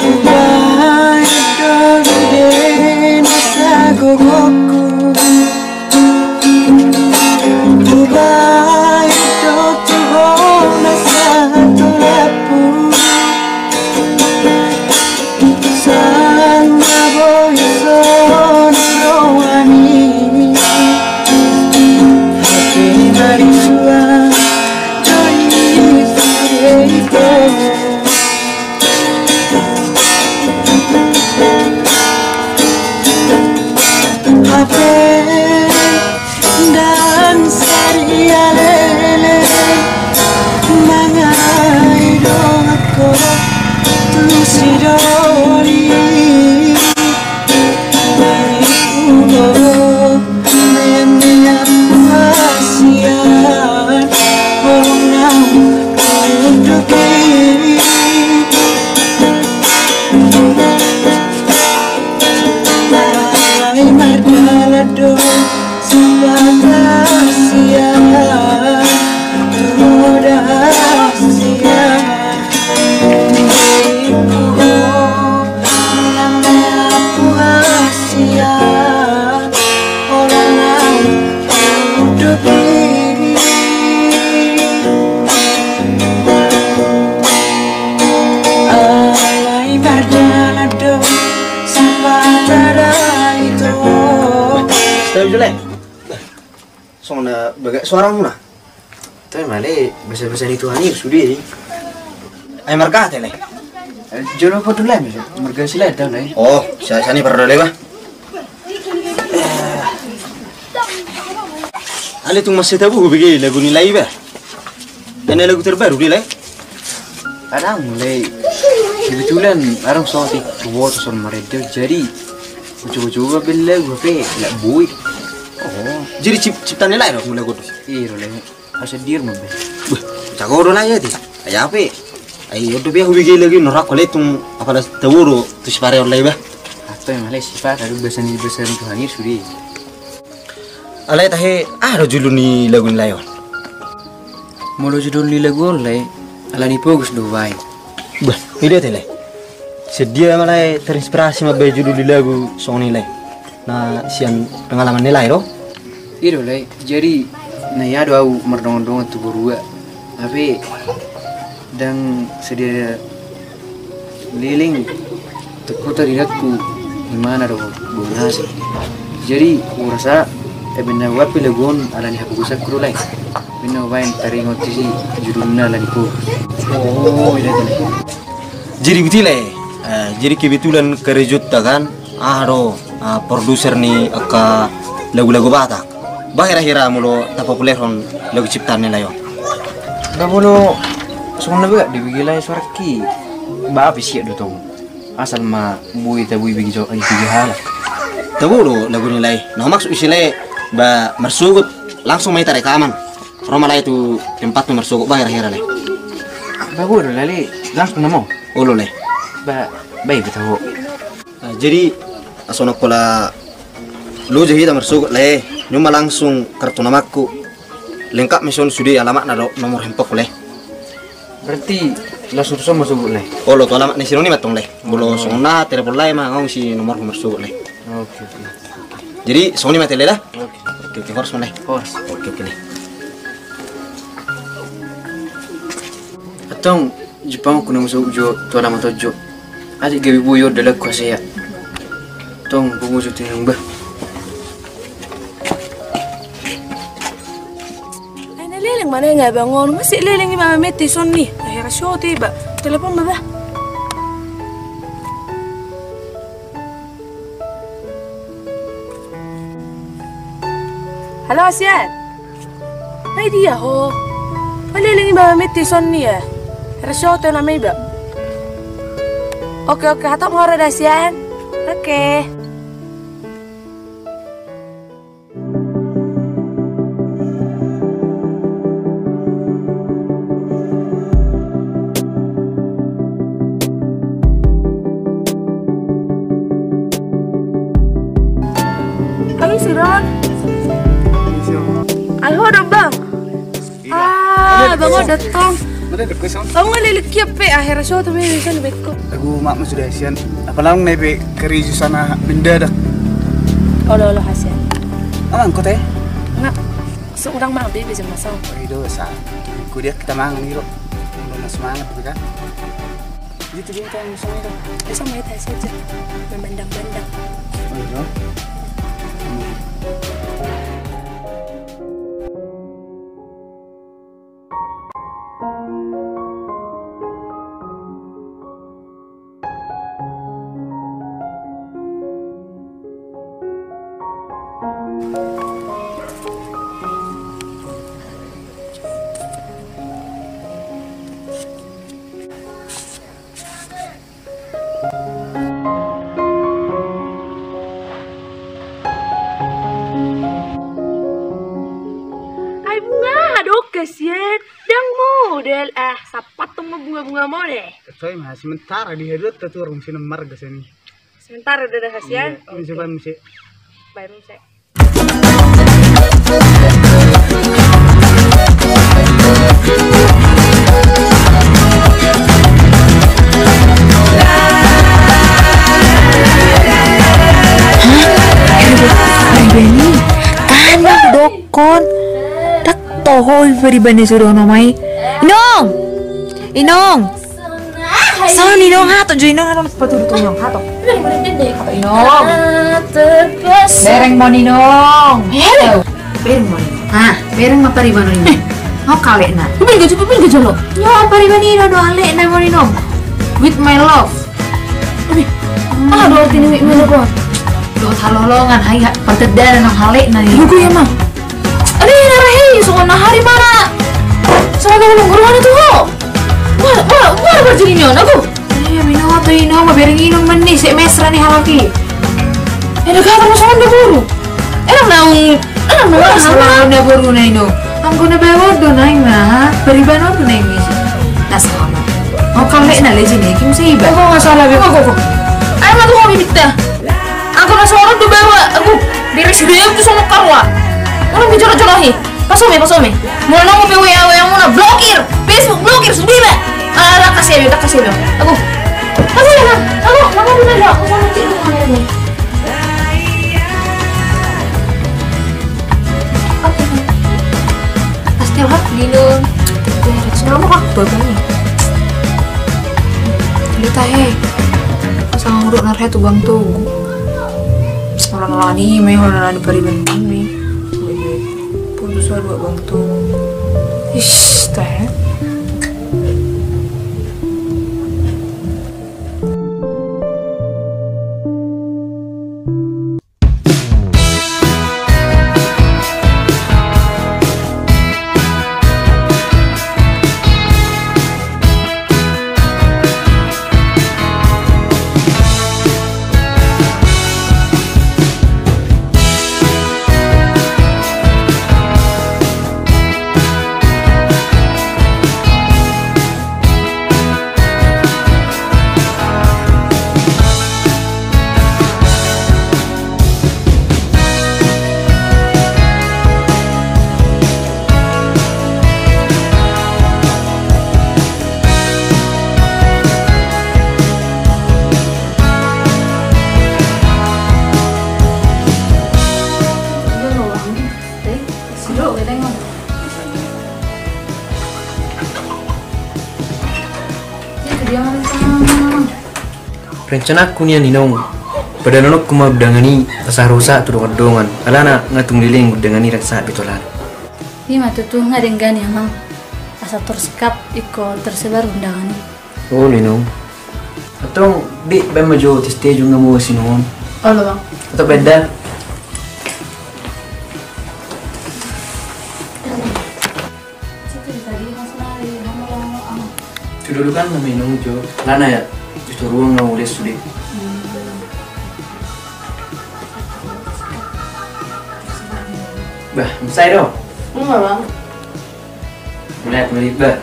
Hubahen do sude nasa gogoku. Hubahen Tahu je, Lae. Songon na bagak suaramuna. Tahu ma, Lae, basa-basa ni Tuhan i sude. Ai marga ate, Lae? Eh, jolo podo, Lae, bisa. Marga Silaet, Lae. Oh, sa-, sani parda, Lae, bah. Ale tung mansai tabo hubege lagu ni Lae, bah. Ini lagu terbaru dia, Lae? Adong, Lae. Kebetulan adong so di kuota son maredio, jadi coba-coba beli lagu, hape nggak boi. Oh, jadi cip-, ciptaan ni Lae do lagu tu? Iya, Lae. Asa dir ma be. Wah, jago do, Lae, ya, di. Ai hape? Ai, odo be hubege lagu i, norak, Lae, tung apala tabo do tu sipare on, Lae, bah. Atau yang, Lae, sipata do basa ni, basa ni Tuhan i sude. Alai tahe, aha do judul ni lagu ni Lae on? Molo judul ni lagu on, Lae, Ala ni Pogos do hubaen. Bah, i do ate, Lae. Sian dia ma, Lae, terinspirasi mambaen judul ni lagu songon i, Lae? Na sian pengalaman ni Lae do? I do, Lae. Jadi, na ia do au mardongan-dongan tu borua. Hape ndang sadia leleng, tung huta di dangku, imana do bona si. Jadi, hurasa, eh, baen na hubaen pe lagu on ala ni hapogosanku do, Lae. Baen na hubaen taringot tusi judulna Ala ni Pogos. Oh, i do, Lae. Jadi betul, Lae. Eh, jadi kebetulan karejonta kan, aha do, ah, produser ni angka lagu-lagu Batak. Bah, hira-hira molo tapopulerhon lagu ciptaan ni Lae on? Bah, molo songon na bagak dibege, Lae, suarangki, bah, hape siap do tong. Asal ma boi tabo i bege jo, i bege halak. Tabo do lagu ni Lae. Na maksud i si, Lae, bah, marsogot langsung ma hita rekaman. Ro ma, Lae, tu tempatmu marsogot, bah, hira-hira, Lae? Bah, boi do, Lae, langsung nama. Olo, Lae. Bah, bah, i be tabo. Ah, jadi, asa unang pola loja hita marsogot, Lae. Nion ma langsung kartu namangku. Lengkap ma i son sude alamatna dohot nomor handphonengku, Lae. Berarti langsung tu son ma sogot, Lae? Olo, tu alamat na sian on i ma tong, Lae. Molo songon na telepon, Lae, ma, ngolu si nomormu marsogot, Lae. Oke, oke. Jadi, songon i ma ate, Lae, da? Oke. Oke, oke, horas ma, Lae. Horas. Oke, oke, Lae. Antong, jumpangku na marsogot jo tu alamat on jo. Atik gabe boi on dalanku hasea. Tong, pungu jo tinung, bah. Ai na leleng ma na nga bangon, masih leleng i ma mete son ni. Ai hira so te, bah. Telepon ma, bah. Halo, Asian. Ai dia ho? Ai leleng i ma mete son ni, ya. Hira so te nama i, bah. Oke, oke, hatop ma hura da, Asian. Oke. Halo, Suron. Ai ho do, Bang. Ah, Bang, o datang. Bang, o leleng i pe, ah, hira so tu be, bisa na beko. Agu, maaf ma sude, Asian. Apala adong na be karejo sana mendadak. Olo, olo, Asian. Amang, kau teh? Nga. So, unang mangan be, bisa masak. Oh, i do, sa. Ku dia kita mangan ni, Ro. Unang semangat, kan? Gitu dia, kan, misalnya, kan? Bisa main aja. Memandang-pandang. Oh, i do. Ai bunga, adong kasian. Ndang modal, ah, sapat tong ma bunga-bunga modal. Coy, ma, sementara di haduan ta tu warung sian marga sini. Sementara udah dah kasian. Iya, ini coba muse. Baru muse. Hah? Aduh, Bani. Tahan, Bang, dokon. Tak toho, Ibu, di Bani sudah ono mai. Inong! Inong! Salah ni Inong, hato jo Inong, hato patudu tu Inong, hato. Hato Inong. Bereng ma ninong. Eh. Bereng ma ninong. Ah, bereng ma pariban on ninong. Nunga alekna. Bibir gajah, bibir gajah lo. Nunga pariban ninong do alekna ma ninong. With my love. Aha do arti ni with my love? Dohot halolongan, hai, partandaon nang alekna i. Buku ya, Mang. Ari na rahe i, songon na hari mana. Songon na ulung guru mana tu ho. Wah, wah, wah, berjini nyon aku. Iya, minum atau inum, bereng inum meni, sek mesra ni halak i. Eda kata ma songon na boru. Eda naung, eda naung. Wah, salah na boru na inum. Anggo na bawa do naing na, pariban do naing misi. Na sama. Mau kau lek na lejin ya, kim seiba. Aku nggak salah, Beb. Aku, aku. Ayo, matu kau bibit dah. Anggo na songon on do bawa, aku. Beres do ya, tu songon karua. Orang bicara-cara hi. Pasome, pasome. Molo nunga pe W A, W A muna blokir. Facebook blokir, sude ma. Ah, tangkas i, tangkas i. Aku. Aku ya, Bang. Aku, mama di mana? Aku sama Cik, aku sama Cik. Pasti hak dino. Sudah mau hak bagai. Lu tahe. Sangat urut narhe tu bang tu. Orang lani, me orang lani pariban ni. Putus asa dua bang tu. Ish, teh. Rencanangku nian, Inong, padanononku ma undangan i asa ro sahat tu dongan-dongan, alana nga tung leleng undangan i, ndang sahat be tu halak. I ma tutu, nga denggan i, Amang, asa tersekap ingkon tersebar undangan i. Olo, Inong. Antong, Beb, baen ma jo tes teh, nunga muas, Inong. Olo, Bang. Antong, baen da. Tu dolok an ma, Inong, jo. Alana ya, tu toruan nga ules sude. Bah, sai do. Nga, Bang. Melihat, melihat, bah.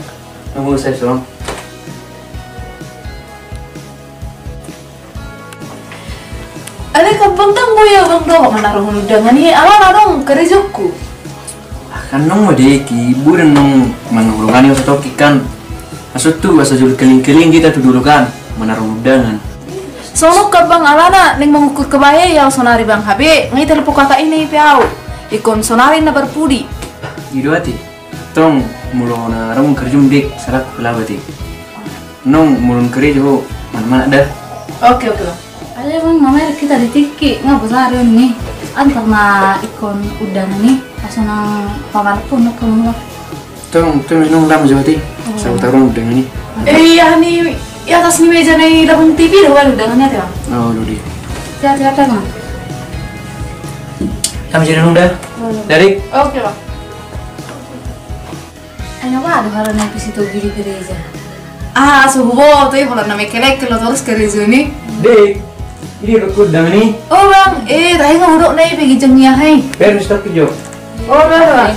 Nunggu saya, Bang. Ale, gampang tanggo ya, Bang, do, manaruhon undangan i, alana adong karejongku. Ah, kan nung ma deki, bure nung manurungani oto toki kan. Asa tu, asa jolo keling-keling hita tu dolok an, manaruhon undangan. Songon on kan, Bang, alana naeng mangukur kebaya i au sonari, Bang, hape nga itelepon kakak i pe au. Ingkon sonari na parpudi. I do ate. Tong, molo na ro mangkarejo, Beb, salahku pe laho ate. Nung molo karejo ho, mangan-mangan da. Oke, oke, Bang. Ale, Bang, mamereng hita di tingki, nga bosari on ni. Antar ma ingkon undangan i, asa nang pamalak pun nang kamu. Tong, tong, Inong, lam jo ate. Oh. Sabu taruan undangan i. Eh, iya ni, di atas ni meja na i, labung T V do, undangan i ate, Bang. Oh, lo di. Hati-hati, Bang. Lam jo, Inong, da. Oh, lo. Dari? Oke, Bang. Ai na ba do hara na pisi togi di gereja. Ah, so huboto i, holan na mengkelek lo torus gereja ni. Dek, ini rekrut dengan ni. Oh, Bang, eh, tahe nga hudok na i pe ginjang ni aha i. Ber, Mister Pijo. Oh, Bang, Bang.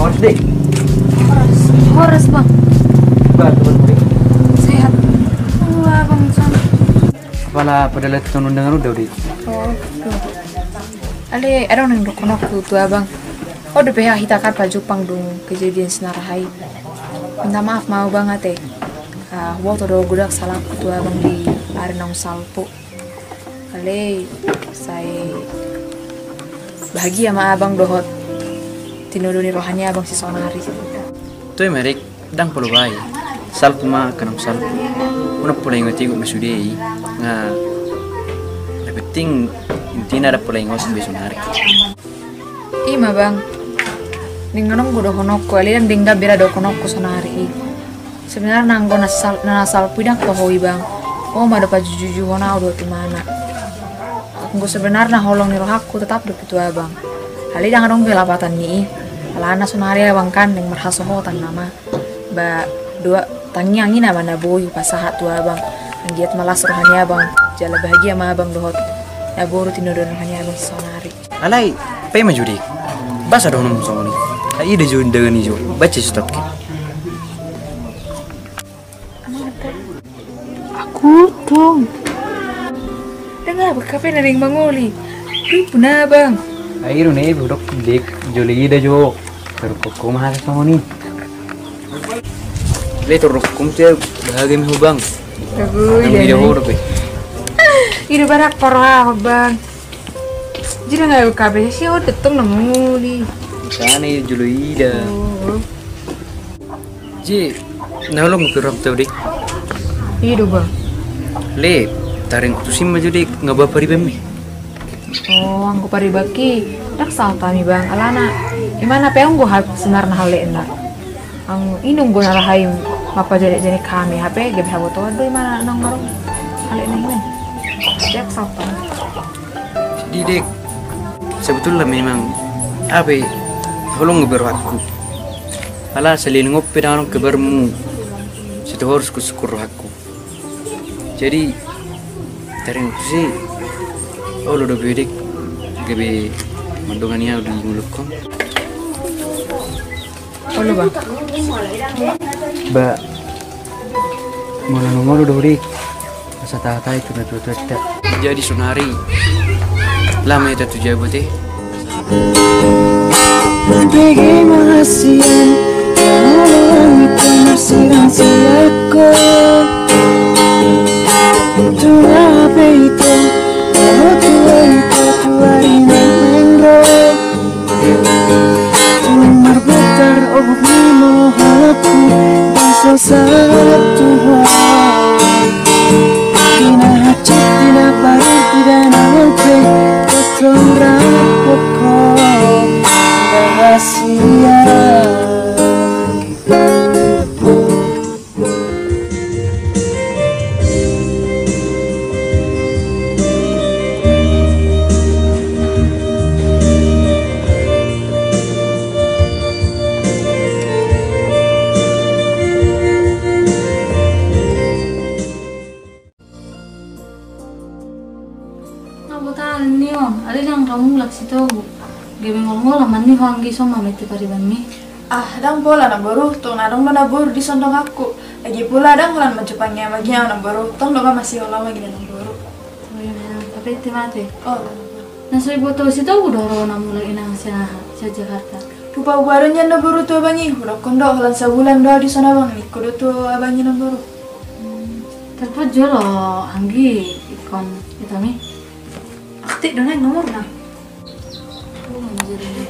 Horas, Dek. Horas. Horas, Bang. Sehat. Wah, Bang Sam. Apala pada lihat tonun dengan udah, Dik. Oh, tuh. Ale, adong na nidok honok tu, tu abang. Oh, dope hita kan pajumpang dung kejadian si Narhai. Minta maaf ma au, Bang, ate. Ah, huboto do godang salahku tu abang di ari naung salpu. Ale, sai bahagia ma abang dohot tinodo ni roha ni abang si saonari. Toe ma, Dik, ndang pola bae. Salpu ma angka naung salpu. Unang pola ingot-ingot ma sude i. Nga, na penting intina ndang pola ingot be saonari. Ima, Bang. Denggan on do dohononku, ale ndang denggan be ra dohononku saonari i. Sebenarna anggo na sal-, na salpu i ndang toho i, Bang. Ho ma do pajujuhon au dohot imana. Anggo sebenarna holong ni rohangku tetap dope tu abang. Ale ndang adong be lapatan ni i. Alana saonari abang kan naeng marhasohotan nama. Ba dua tangiang i nama na boi hupasahat tu abang. Anggiat ma las roha ni abang, jala bahagia ma abang dohot naboru tinodo ni roha ni abang si saonari. Alai, paima jo, Dik. Boasa dohononmu songon i? Ai ida jo denggan i jo. Baca suratki. Aku dong. Dang, abang hape na naeng mangoli. Ribut na, Bang. Ai ro ne, budok, Dik, jolo ida jo. Toruk hukum hal songon i. Le, toruk hukum tu, bahagia ma ho, Bang. Aduh, ida ho dope. Ida barak poro ho, Bang. Jadi nggak kabe si ho tetong na mangoli. Sana jolo ida. Oh. Jadi, na holong hubereng tu, Dik. I do, Bang. Le, taringot tusi ma jo, Dik, nga ba paribanmi? Oh, anggo paribanki, ndang saut hami, Bang. Alana imana pe anggo hal sebenarna halekna. Ang inung gona rahai mapajanek-janek hami, hape gabe habotoan do imana naung adong halekna hinan. Ndang saut hami. Jadi, Dik, sebetulna memang aha pe holong be rohangku. Ala saleleng on pe ndang adong kabarmu. Sai torus husukkun rohangku. Jadi taringot tusi, olo dope, Dik, gabe mandongani au di ngolungkon. Olo, Bang. Ba, molo nunga olo do, Dik. Asa tahatai tu natua-tuanta. Jadi saonari, laho ma hita tu jabu, ate. Bege ma hasian, molo hami pe marsirang sian ho. Tung hape ito, molo tua ito tu ari na naeng ro. Tung marputar ogot ni molo halakku, ndang so sahat tu ho. Di na hansit, di na parik, di na na lam pe, tongtong rap dohot ho. Rahasia. Nga botalan ni on, ale ndang ra mulak sitogu. Gabe ngolngol ma ni ho anggi, songon na mete paribanmi. Ah, ndang pola, namboru, tung adong do namboru di son donganku. Lagi pula ndang holan manjumpangi abang i au, namboru, tong do ma masiolo ma gina, namboru. Oh, iya, memang. Tapi ete mate. Oh, namboru. Na so diboto sitogu do ro na mulak inang sian aha, sian Jakarta. Hupaboa do nian, namboru, tu abang i, hudokkon do holan sabulan do au di son, abang, ningku do tu abang i, namboru. Hmm, telepon jolo anggi ingkon itami. Aktif do naeng nomorna.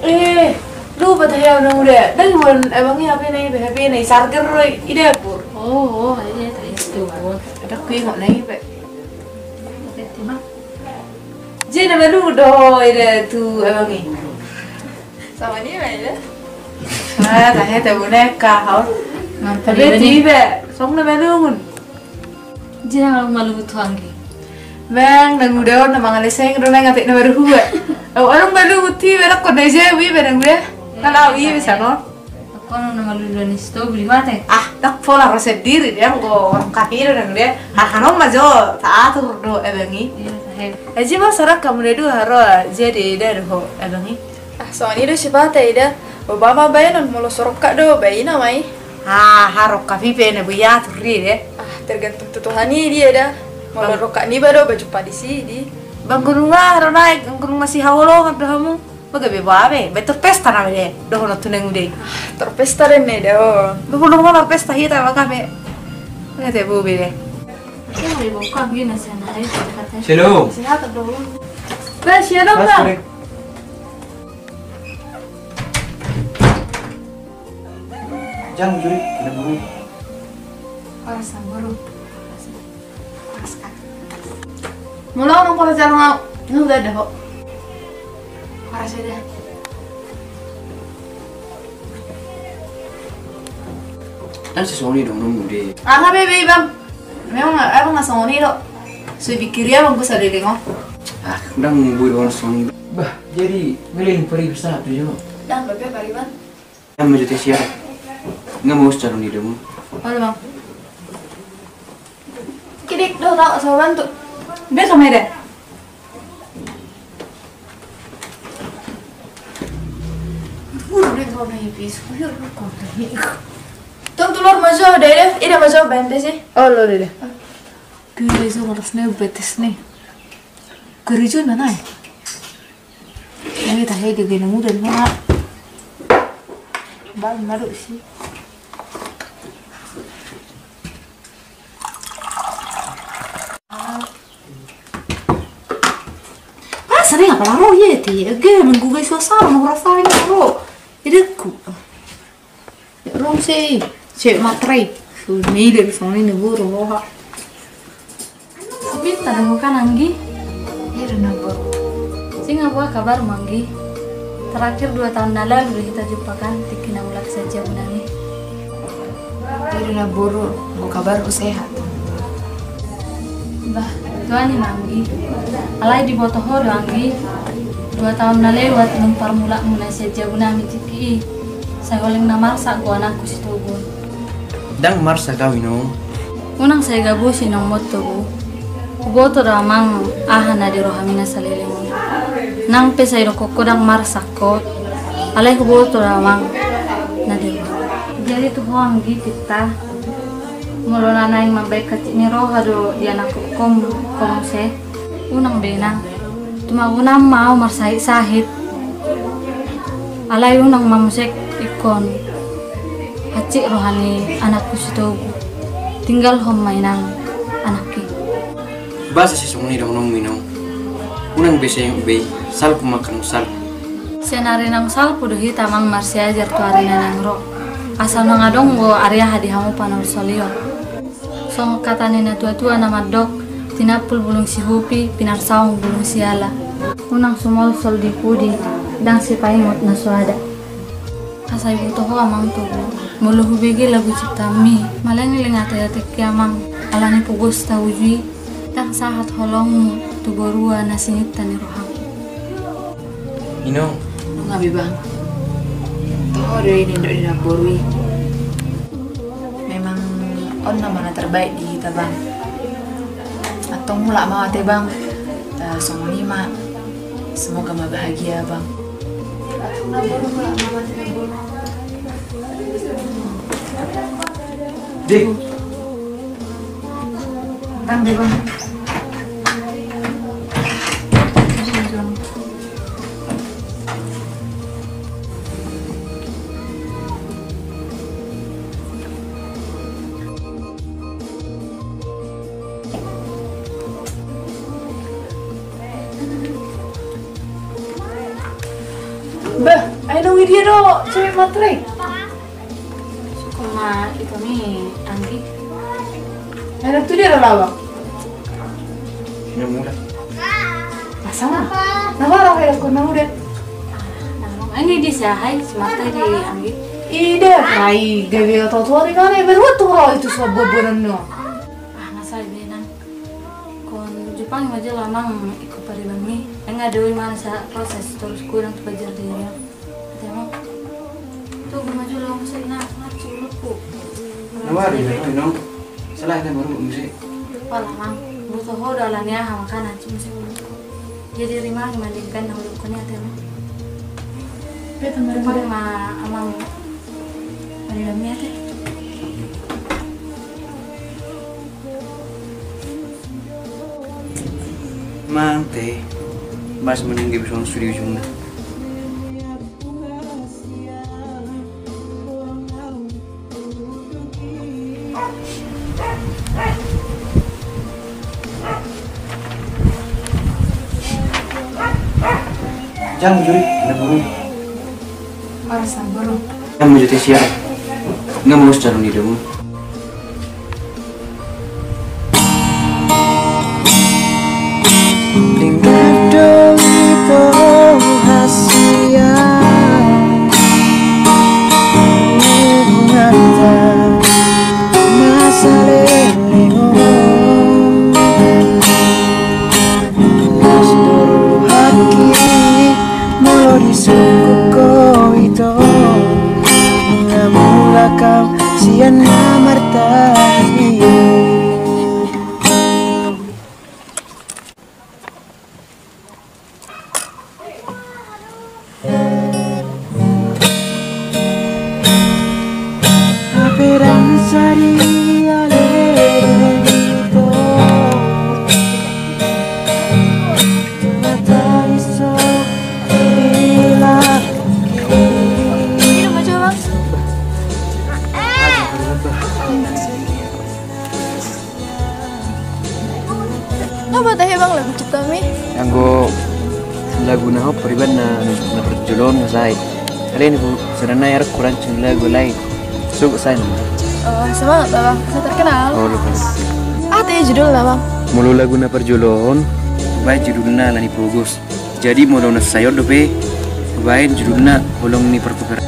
Eh, lupa tahe au, naeng uda. Dang, mon abang i, H P na i, H P na i charger do i dapur. Oh, oh, iya, tahe tu. Dang huingot na i pe. Jadi na malu do ida tu abang i. Sama ni ma ida. Ah, tahe, tahe boneka ho. Mantap. Tapi tiba song na malungun. Jadi na malu tu anggi. Bang, naeng uda on na mangaleseng do naeng atik na baru hua. Au, adong malu tiba, dokkon na ija wi ba naeng uda. Kalau i bisa no. Dokkon na malu do ni sitogu di mate. Ah, ndang pola, ro sendiri dia, anggo orang kaki do naeng uda. Hal hanon ma jo taatur do abang i. Iya, tahe. Aji ma sarak hamu na dua haro, jadi ida do ho abang i. Ah, songon i do sipata ida. Boha ma baenon, molo so rongkap do bae, ina ma i. Ah, harokap i pe na boi atur i de. Ah, tergantung tu Tuhan i dia da. Molo rongkap niba do, baju padis i di. Bang, gunung aha do naeng, gunung masihaholongan do hamu. Ba gabe boa be, ba tor pesta nama de, dohonon tu naeng de. Ah, tor pesta den ne da on. Ba molo nga tor pesta hita ba gabe. Nga te boa be de. Shalom. Ba, shalom, Bang. Jang juri, kena buru. Horas, Bang, buru. Horas, Kak. Molo nang horas jalo nga, nga udah dah kok. Horas ya dah. Kan sisoni dong nunggu deh. Aha be, be, Bang? Memang, emang nga songon i do. So i pikir i, Bang, ku sadari ngo. Ah, ndang boi do songon i. Bah, jadi ngeleng pari besar tu jo. Ndang, Bang, be, pari, Bang. Ndang ma jo te siap. Nga mau calon di demo. Halo, Bang. Kidik do, tau, so bantu. Be, so mede. Tong tu luar ma jo, Dede. Ida ma jo, bente si. Olo, Dede. Gede so, malas ne, betis ne. Gede jo na nai. Ini tahe gede na muda mana. Bal madu si. Rasa ni apa laro ye ti. Ege menggugai suasana, mau rasa ini laro. Idekku. Rong sei, cewek matre. Sumile songon i na boru roha. Pinta do ho kan, Anggi? Iya do na boru. Singa boa kabar, Anggi? Terakhir dua tahun na lalu do hita jumpa kan, tingki na mulak sian jabu nami. Iya do na boru, boa kabar, ku sehat. Bah, tuani ma, Anggi. Alai diboto ho do, Anggi, dua tahun na lewat nung parmulakmuna sian jabu nami tingki i. Sai holan na marsak do anakku si Togu on. Ndang marsak au, Inong. Unang sai gabusi, Inong, motto ku. Huboto do, Amang, aha na di rohami na saleleng on. Nang pe sai dokkon ho ndang marsak ho, alai huboto do, Amang, na di rohami. Jadi tu ho, Anggi, Pinta. Molo na naeng mambaen hansit ni roha do di anakku, ho muse. Unang be, Inang. Tumaguna ma au marsahit-sahit. Alai unang ma muse ingkon hansit roha ni anakku si Togu. Tinggalhon ma, Inang, anakki. Boasa sai songon i dohononmu, Inong? Unang be sai be, salpu ma angka naung salpu. Sian ari naung salpu do hita, Amang, marsiajar tu ari na naeng ro. Asa unang adong do ari aha di hamu panolsolion. Songon hata ni na tua-tua na mandok, tinampul bulung sihupi, pinarsaung bulung siala. Unang sumolsol di pudi, ndang sipaingot na soada. Asa iboto ho, Amang, Togu. Molo hubege lagu ciptaanmi, mala ni leng ate-ateku, Amang. Alani pogos ta uju i, ndang sahat holongmu tu borua na sininta ni rohangku. Inong. Nunga be, Bang. Toho do i nidok ni namboru i. Memang on nama na terbaik di hita, Bang. Antong mulak ma au ate, Bang. Eh, songon i ma. Semoga ma bahagia, Bang. Di. Bah, ai naung i dia do cewek matre? Sukun ma ito ni, Anggi. Enak tu dia do lawa. Ina muda. Masa ma? Nama orang kayak aku namu deh. Ini di sahai semata di, Anggi. Ida, rai gabe oto tua di mana? Baru tu rai tu suap buat buanan no. Ah, ngasal benang. Kon Jepang ma jala, Amang, ikut pariban mi. Enggak ada mana sa proses terus kurang tu pajar dia. Ate, Amang. Tu gua maju lawan musik na, maju lupu. Nawari ya, no, no. Salah kita baru musik. Pala, Amang. Butuh hoda lah nih, ah, makanan cuma sih. Jadi rima mandi kan na lupu ni, ate, Amang. Betul, betul. Paling ma, Amang. Ada dalamnya, ate. Mante. Mas menunggu bisa sudah ujungnya. Jang juri, ada burung. Ora sabar. Jang menjadi siapa? Nggak mau secara ni dong. Denggan do ito hasian hubunganta na saleleng on. Las do rohangki molo disungkun ho ito. Nga mulak au sian na martani. Hape dang sadia leleng ito. Mata iso ilak. Minum aja, Bang. Nga tahe, Bang, lagu ciptami? Anggo lagu na hot pariban na, na parjolo on nga sae. Alai ni bu, sebenarnya ya kurang cuma lagu lain. Suka sae. Oh, semangat, Bang. Saya terkenal. Oh, lupa. Ah, teh judul apa, Bang? Molo lagu na parjolo on, baen judulna Ala ni Pogos. Jadi molo na sae on dope, baen judulna Holong ni Partukaran.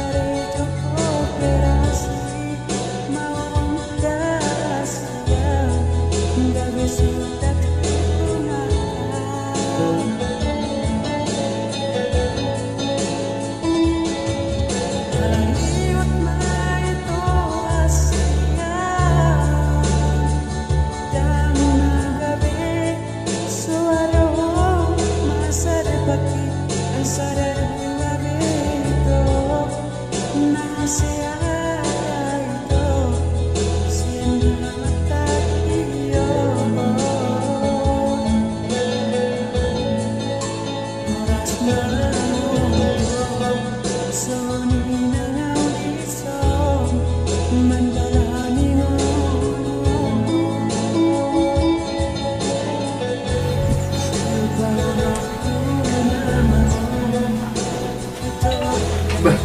Bah,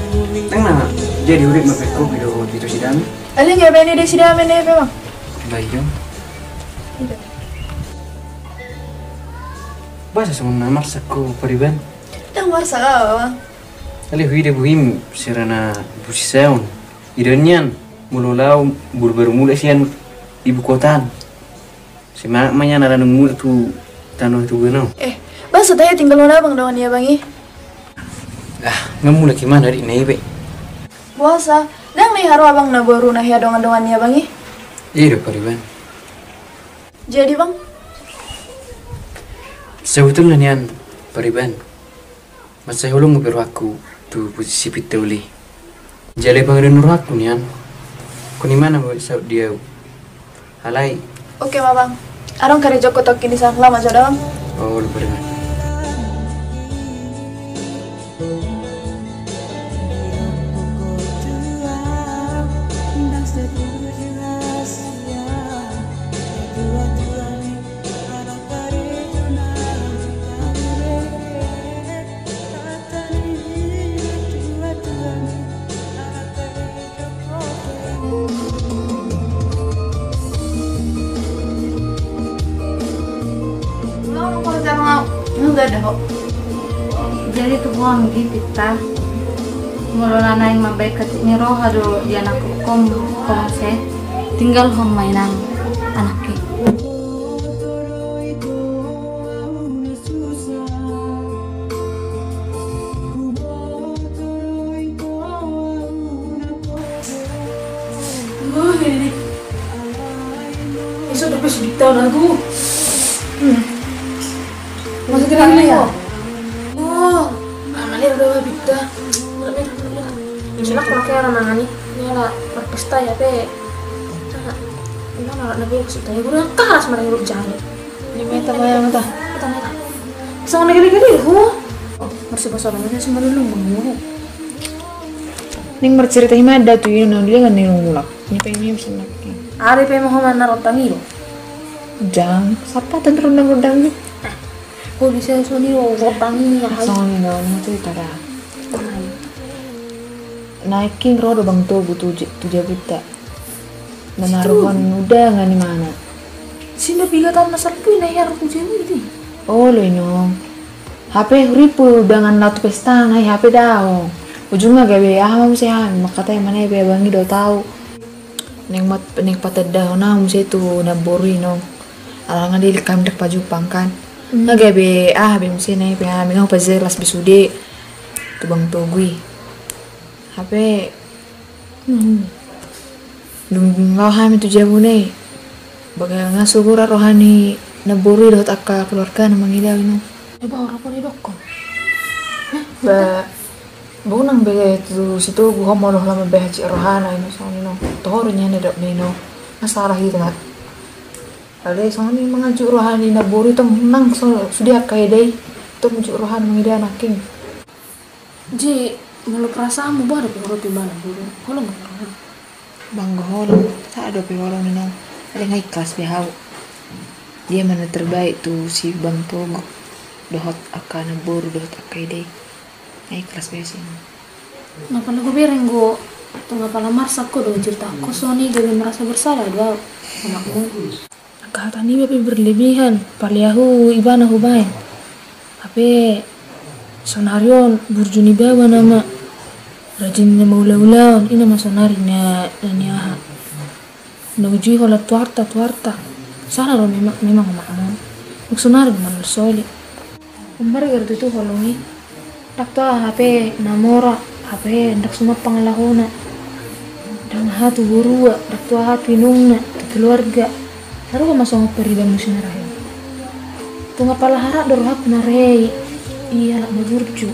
nang na jadi urip ma pe ho, pido, pido sidame. Alai nga baen i do sidame na i pe, Bang. Baik, Bang. Boasa songon na marsak ho pariban? Dang marsak au, Bang. Alai huida bohim sirana busi saon. Ido nian, molo laho baru mulak sian ibu kota an. Semangat ma nian ala dung mulak tu tano Toba on. Eh, boasa tahe tinggalhon abang dongan ni abang i? Ah, nga mulak imana di na i pe. Boasa, dang na i haru abang na boru na hea dongan-dongan ni abang i? I do pariban. Jadi, Bang? Sebetulna nian pariban, mansai holong dope rohangku tu posisi pinta uli. Jala pangidoan rohangku nian, hon imana ma saut di au. Alai. Oke ma, Bang. Adong karejo ku tongkin i, Bang. Laho ma jo da, Bang. Oh, lupa dengan. Jadi tubuan di pita. Molo na naeng mambaen katik ni roha do di anakku, kom, kom se. Tinggalhon ma inang anakki. Iso dope sudita na tu. Masa tidak ada ya? Oh, mana ada dope pita. Misalnya kalau kayak orang mangan nih, ini ada berpesta ya pe. Ini orang lagi maksudnya guru yang keras mana hidup jalan. Ini meta bayang meta. Kita meta. Songon na gale-gale ho. Marsipasalamon i si Malolong, bang, ho. Ning marcarita hami ma da tu i, na dia kan ning mulak. Ni pe mi senang. Ari pe ma ho manang rondang i do. Jang, sapa tan rondang-rondang i? Ho bisa songon i do, rondang i, ya. Songon i do, na carita da. Naeng ro do Bang Togu tu je-, tu jabunta. Na naruhon undangan imana. Sinda piga taon na salpu i na hea ro tu jabu i. Olo inong. Hape hurippu undangan laho tu pestana i, hape daong. Ujungna gabe aha ma muse hami, mangkatai ma na i pe abang i dohot au. Naeng mat-, naeng patandahon au muse tu namboru i inong. Alana dilehon hami ndang pajumpang kan. Hmm. Nga gabe aha be muse na i pe hami, nga hupajelas be sude tu Bang Togu i. Hape, hmm, dung laho hami tu jabuna i, baga nga so goar roha ni namboru i dohot angka keluargana mangida au inong. Eba, ora po didokkon. Ba, ba unang be tu si Togu ho molo lam be hansit rohana inong, songon i inong. Toho do nian didok na inong. Nga salah hita. Alai songon i manganjuk roha ni namboru i tong, nang so, sude angka eda i tong manganjuk rohana mangida nangkin. Jadi, molo perasaanmu, boha dope holong tu imana, boru? Holong do pe rohana? Bang, holong, sahat dope holong inong. Alai nga ikhlas be au. Dia ma na terbaik tu si Bang Togu dohot angka namboru dohot angka eda i. Nga ikhlas be au si inong. Nga pala hubereng do, tung nga pala marsak ho do, cerita ho songon i gabe merasa bersalah do au. Anakmu. Angka hata niba pe berlebihan, paleahu ibana hubaen. Hape saonari on burju ni baba nama, rajin na maula-ulaon, i nama saonari na, na ni aha. Na uju i holan tuarta, tuarta. Salah do memang, memang omakmu. Dung saonari do manolsoli. Umbar gar tutu holong i. Ndang tu aha hape na mora, hape ndang suman pangalahona. Ndang aha tu borua, ndang tu aha tu inongna, tu keluarga. Sarupa ma songon paribanmu si na rahe. Tung apala harat do rohangku na rahe i, i halak na burju.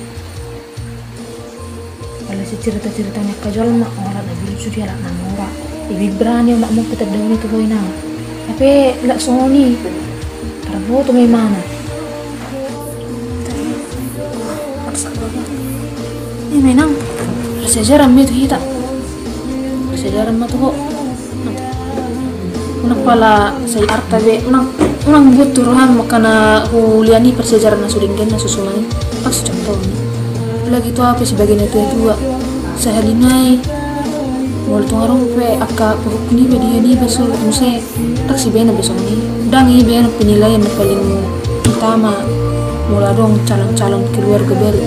Pala sicerita-cerita ni angka jolma, o, halak na burju dia, halak na mora. Ibe berani omakmu patandahon i tu ho inang. Hape ndang songon i. Tarboto ma imana. Ima inang, parsiajaran ma i tu hita. Parsiajaran ma tu ho. Unang pala sai arta be, unang, unang buat tu roham angka na huulian i parsiajaran na so denggan na so suman i. Ndang so contoh i. Apalagi tu au pe sebagai na tua-tua. Sahali nai, molo tung adong pe angka pahukun iba di haniba so muse, ndang so ibana be songon i. Ndang ibana penilaian na paling utama molo adong calon-calon keluarga baru.